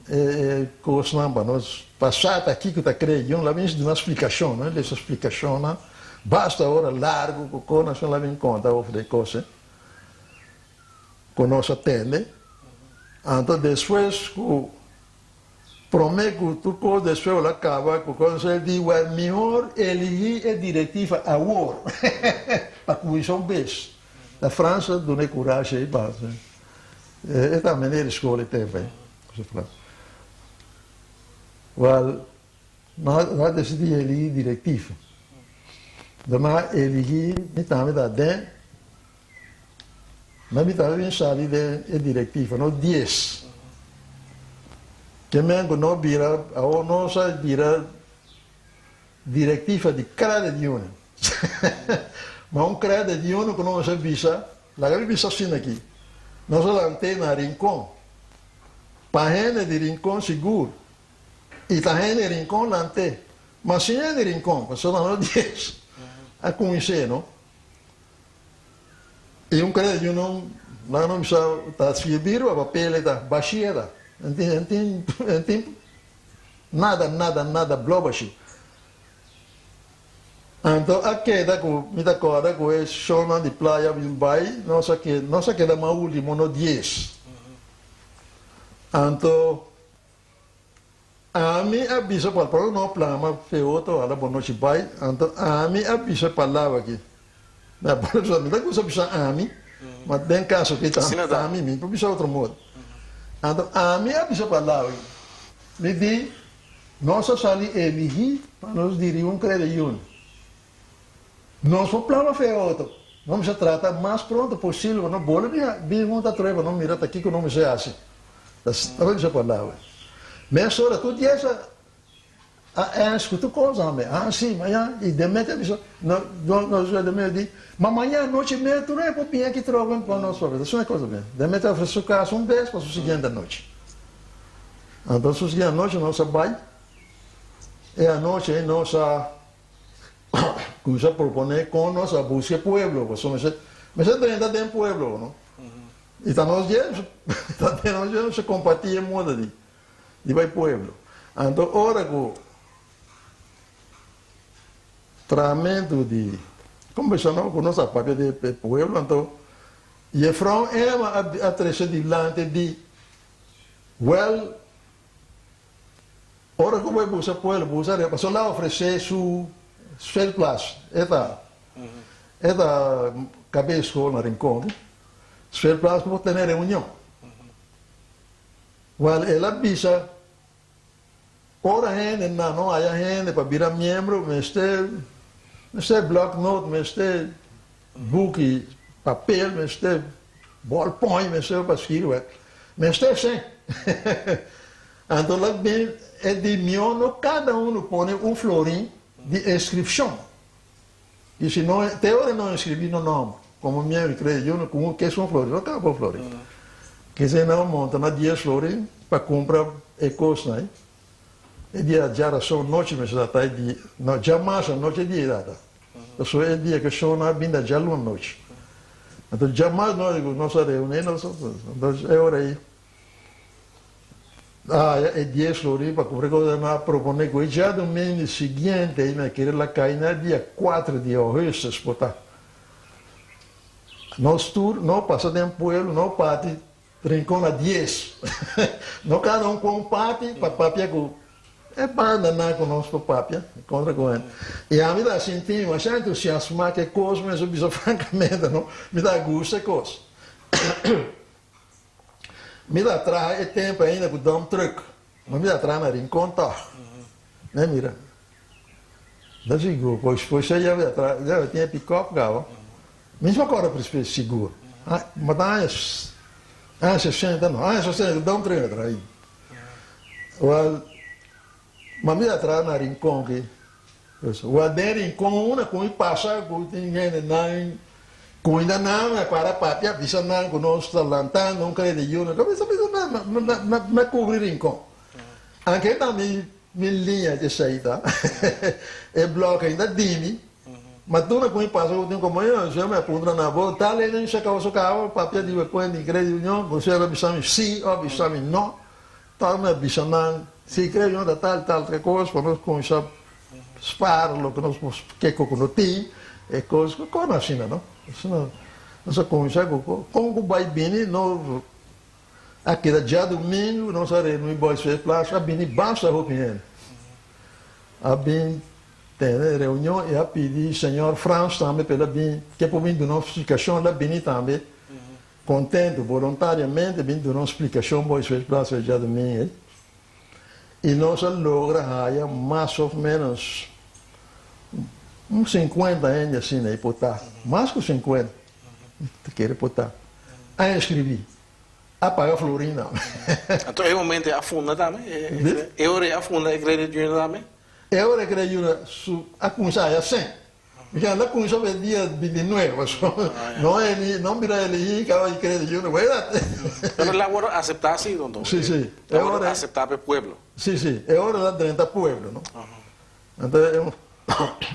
e e cosnan pa nos pa sa ta kico ta cree. Yun la bin duna splicacion, no? Lesa splicacionnan basta ora largo cu con asina la bin conta over de cos cu nos a tende. Anto despues cu Prome cu tur cos despues lo a caba cu conseho di wèl mihor eligi e directiva awor pa cuminsa un bes. Na Fransa duna e curashi ei pa e ta meneer di scol e tempo ei. Wèl nan a decidi eligi directiva. Nan a eligi mi tambe ta den Na mi ta bin sali den e directiva no dies. Ke men ku no bira awor nos a bira directiva di credit union. Ma un credit union ku nos a bisa, laga mi bisa asina aki, nos a lant'é na Rincon. Pa hende di Rincon sigur i ta hende di Rincon lant'é. Ma sin hende di Rincon, pasobra no dies a kumins'é no. I un credit union. Nan no bisa ta skirbi riba papel ei ta bashí e ta. En tin en tin en tin nada nada nada blou bashí. Anto a keda ku mi ta kòrda ku e shownan di playa a bin bai nos a ke nos a keda mas ultimo no dies. Anto ami a bisa por por no plama fe otro ala bo nochi bai anto ami a bisa palabra aki na por mi ta gusta bisa ami ma den kaso aki ta ami mi por bisa otro modo anto ami a bisa palabra aki mi di Nos a sali eligi pa nos diri un credeyun. Nos por plama fe otro. Nos mester trata mas pronto posibel pa nos bolbe bin hunto atrobe pa nos mira ta kico nos mester haci. Ta loke bisa palabra. Mesora tur dies a a ask cu tur cos tambe. Ah si, mañan y den mete a bisa no nos den mete di ma mañan anochi mero tur e por bin aki trobe pa nos papia. Ta suma e cos tambe. Den mete a ofrece su casa un bes pa su siguiente anochi. Anto su siguiente anochi nos a bai. E anochi ei nos a kuminsá proponé kon nos a buska e pueblo, pasobra mester mester drenta den pueblo, no? I ta nos dje, ta den nos dje nos a kompartí e moda di di bai pueblo. Anto ora ku trahamentu di kombersá no ku nos a papia di e pueblo, anto Jefrou Emma a trese dilanti di Wel, ora ku bo e busa pueblo, busa rei, pasobra el a ofresé su speelplaats. E ta, e ta kabes skol na Rincon, speelplaats ku por tene reunion. Wel, el a bisa, ora hende nan no haya hende pa bira miembro, mester, mester bloknoot, mester buki, papel, mester Ballpoint mester pa skirbi mester shen. Anto lak bin e di mihó no kada unu pone un florin di inskripshon. I si no te ora no inskribí no nòmber komo miembro di Credit Union ku un kes un florin no kaba un florin. Kese nan monta na dies florin pa kumpra e kosnan ei. E dia djarason nochi mester ta ta e dia no djamars anochi e dia ta ta. Pasobra e dia ku shon a bin ta djaluna nochi. Anto djamas nochi ku nos a reuní nos anto e ora ei a haya e dies florin pa kumpra kos nan a proponé ku e djadumingu siguiente ei mi a kere la kai na dia kuater di ougùstus por ta. Nos tur no pasa den pueblo no parti Rincon a dies. No cada un cu un parti pa papia cu e banda nan cu nos por papia contra cu hen. Y ami ta sinti masha entusiasma cu e cos mes a bisa francamente no mi ta gusta e cos. Mi ta traha e tempo ainda cu dump truck ma mi ta traha na Rincon tog. Ne mira. Ta sigur pues pues ya mi ta traha ya mi tin e pick up caba. Mi no acorda precies sigur ma ta aña aña sesenta no aña sesenta dump truck a traha ahi. Wel ma mi ta traha na Rincon aki. Wel den Rincon una cu mi pasa cu tin hende nan cu ainda nan a para papia bisa nan cu nos ta lantando un credit union bisa bisa mi a cubri Rincon. Anke ta mi Mi liña dje esei ta e blòk ainda di mi, ma duna ku mi pasa ku tin kompañero, si mi a puntra nan, bo ta lei den Shakao Sokawa papia di bo kuenta di Credit Union? Bo si a bisa mi si òf bisa mi no, tòg mi a bisa nan, si Credit Union ta tal tal tal kos pa nos kuminsá spar loke nos por kiko ku no tin, e kos kon asina no, asina nos a kuminsá ku kon ku bai bini no. A keda djadumingu nos a reuni Boys Faith Plaza a bini basta hopi hende. A bin tene reunion i a pidi señor Frans tambe pa el a bin ke por bin duna un splikashon el a bini tambe kontentu boluntariamente bin duna un splikashon Boys Faith Plaza e djadumingu ei i nos a logra haya mas of menos un sinkuenta hende asina ei por ta mas ku sinkuenta ta kere por ta a inskribí. A paga florin tambe. Anto e momento e a funda tambe? E ora e a funda e Credit Union tambe? E ora e Credit Union su a cuminsa haya cen. Mi a cuminsa pa e dia bintinuebe pasobra no e no bira eligi caba e Credit Union wera. Pero la worde acepta si don? Si si. La worde acepta pa e pueblo. Si si e ora ta drenta pueblo no. Anto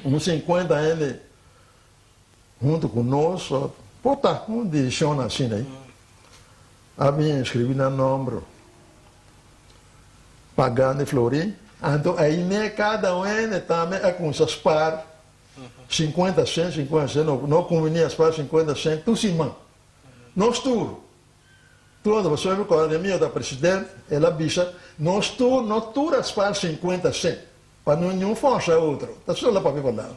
un 50 hende hunto cu nos por ta un decision asina. A bin inscribi nan nomber pagando e florin. Anto aine cada un hende tambe a cuminsa spaar 50 cent, 50 cent, no, no cumbinia spaar 50 cent tur siman. Nos tur, tur anto pasobra mi recorda den mi ta president, el a bisa nos tur no tur a spaar 50 cent pa no niun forsa otro, ta solo papia palabra.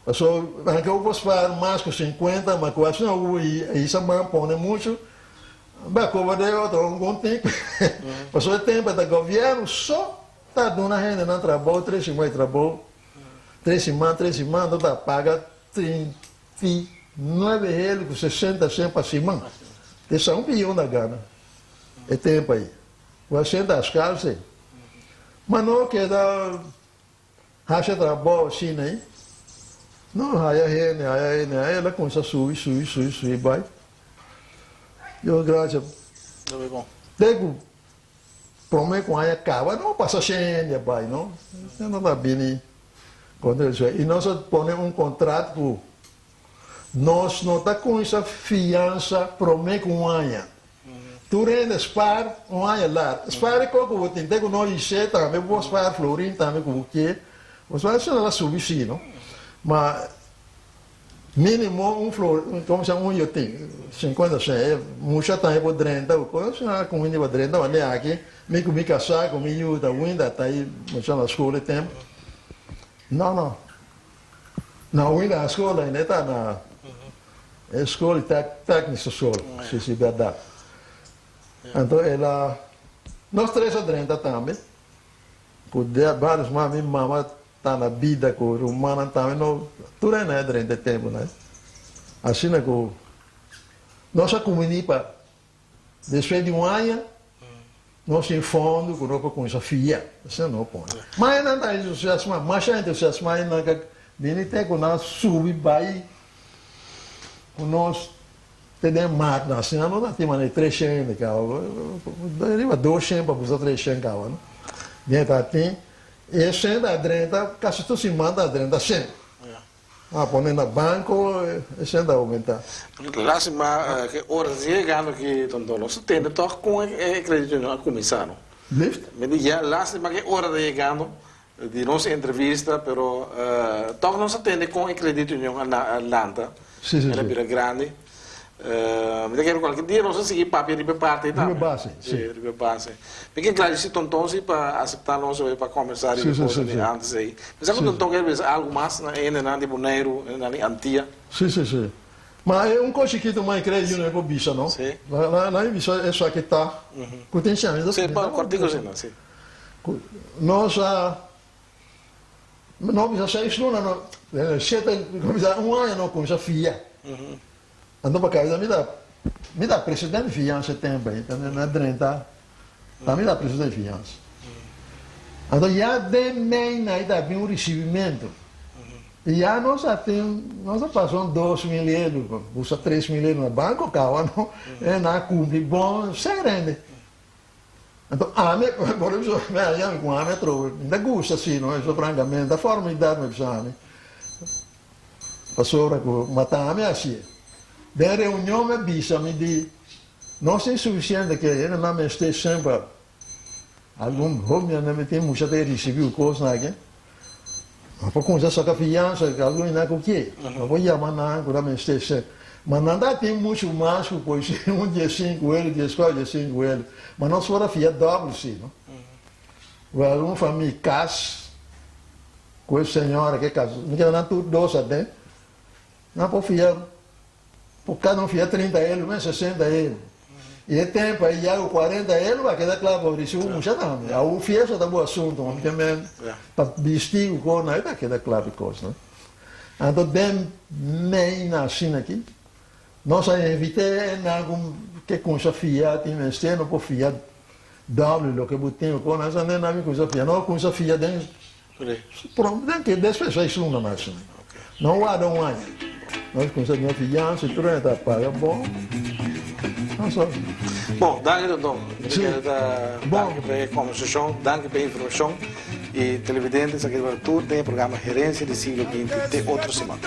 Pasobra anke bo por spaar mas cu 50, ma cu asina bo hisa man pone mucho, ba coba de otro un bon tempo. Pasobra e tempo ta gobierno so ta duna hendenan trabou, tres siman di trabou, tres siman, tres siman, anto ta paga 39 heli cu 60 cent pa siman. Esa un biyon ta gana e tempo ey. Bo a senta a scarce. Ma no keda Haci trabou asina ei, no haya hende, haya hende, haya el a cuminsa subi, subi, subi, subi bai. Dios gracia, te cu prome cu aña caba no pasa shen hende a bai no, no ta bini contra esei. Y nos a pone un contract cu nos no ta cuminsa fiansa prome cu un aña. Tur hende spaar un aña lat. Spaar e kos ku bo tin te ku no isé tambe bo por spaar florin tambe ku bo ke. Bo spaar esei ta subi si no. Ma minimo un flor komo se un yo tin 50 sent e musha tambe por drenta ku kos asina kuminda por drenta wande aki mi ku mi kasá ku mi yu ta winda ta ei musha na skol e tempo. No no. Na winda na skol ainda e ta na E skol tèknische skol, si si bèrdat. Anto el a, nos tres a drenta tambe, ku vários mas, mi mama ta na bida ku rumannan tambe, no, tur hende a drenta e tempunan ei. Asina ku nos a kuminí pa despues di un aña nos tin fondo ku nos por kuminsá fia, asina nos pone. Ma nan ta entusiasmá, masha entusiasmá i nan ka bini te ku nan subi bai Ku nos te den matnan asina no ta tin manera tres shen hende kaba, riba dos shen pa busa tres shen kaba no. Bien ta tin e shen ta drenta kasi tur siman ta drenta shen. A pone na banko e shen ta aumenta. Lastima ke ora ta yegando aki Tonton nos ta tende tog kon e credit union a kuminsá no. Lift? Mi di ya lastima ke ora ta yegando Di nos entrevista, pero tòg nos a tende kon e Credit Union a lanta, el a bira grandi. Mi ta kere kualke dia nos a sigui papia riba e parti ei tambe. Riba e base, si. Riba e base. Mi ke gradisí Tonton si pa aseptá nos pa kòmbersá riba e kosnan di antes ei. Mi sa ku Tonton kere bisa algu mas na hendenan di Boneiru, hendenan di Antia. Si, si, si. Ma e un kos chikitu mas e Credit Union por bisa, no? Si. Nan a bisa esaki ta ku tin siña. Si, pa kòrtiku asina, si. Cu nos a no bisa seis luna no shete bisa un aña no cuminsa fia anto pa cabeza mi ta mi ta presidente di fiansa e tempo ayi mi a drenta ta mi ta presidente di fiansa anto ya den mei na ta bin un ricibimento y ya nos a tin nos a pasa un 2000 euro usa 3000 euro na banco caba no e nan a cumpli bon sey rende. Anto ami, por eso mi a yami ku ami atrobe, mi ta gusta si no, eso frankamente, ta forma di dat mi bisa ami, pasobra ku mata ami hasié. Den reunion mi a bisa mi di, nos tin sufisiente ke hendenan mester semper, algun hobennan mi tin mucha ta risibi ku kosnan aki, No por cuminsa saca fiansa cu algun hende cu ke. No por yama nan cu ta mester ser. Ma nan ta tin mucho mas cu por ser un 15 euro, 14, 15 euro. Ma nos por a fia dobel si, no? Wel algun famia cas cu e señora ke casa, mi keda nan tur dos aden, nan por fia. Por cada un fia 30 euro mes 60 euro. Y e tempo ahí ya cu 40 euro a keda cla pa ricibi un mucha tambe. Awo fiesta ta bo asunto, man ke men pa bisti cu cos nan ta keda cla pa e cos nan. Anto den mei na asina aki nos a invite nan cu ke cuminsa fia tin mester no por fia doble loke bo tin cu cos nan esnan den nan mi cuminsa fia. No cuminsa fia den Den ke despues seis luna mas asina. No warda un aña. Nos kumsa duna fiansa i tur hende ta paga bon. Nos a. Bon, danki Tonton. Mi ta kere ta danki pa e kombersashon, danki pa e informashon. I televidente esaki tabata tur den e programa Herensia di Siglo Binti. Te otro siman.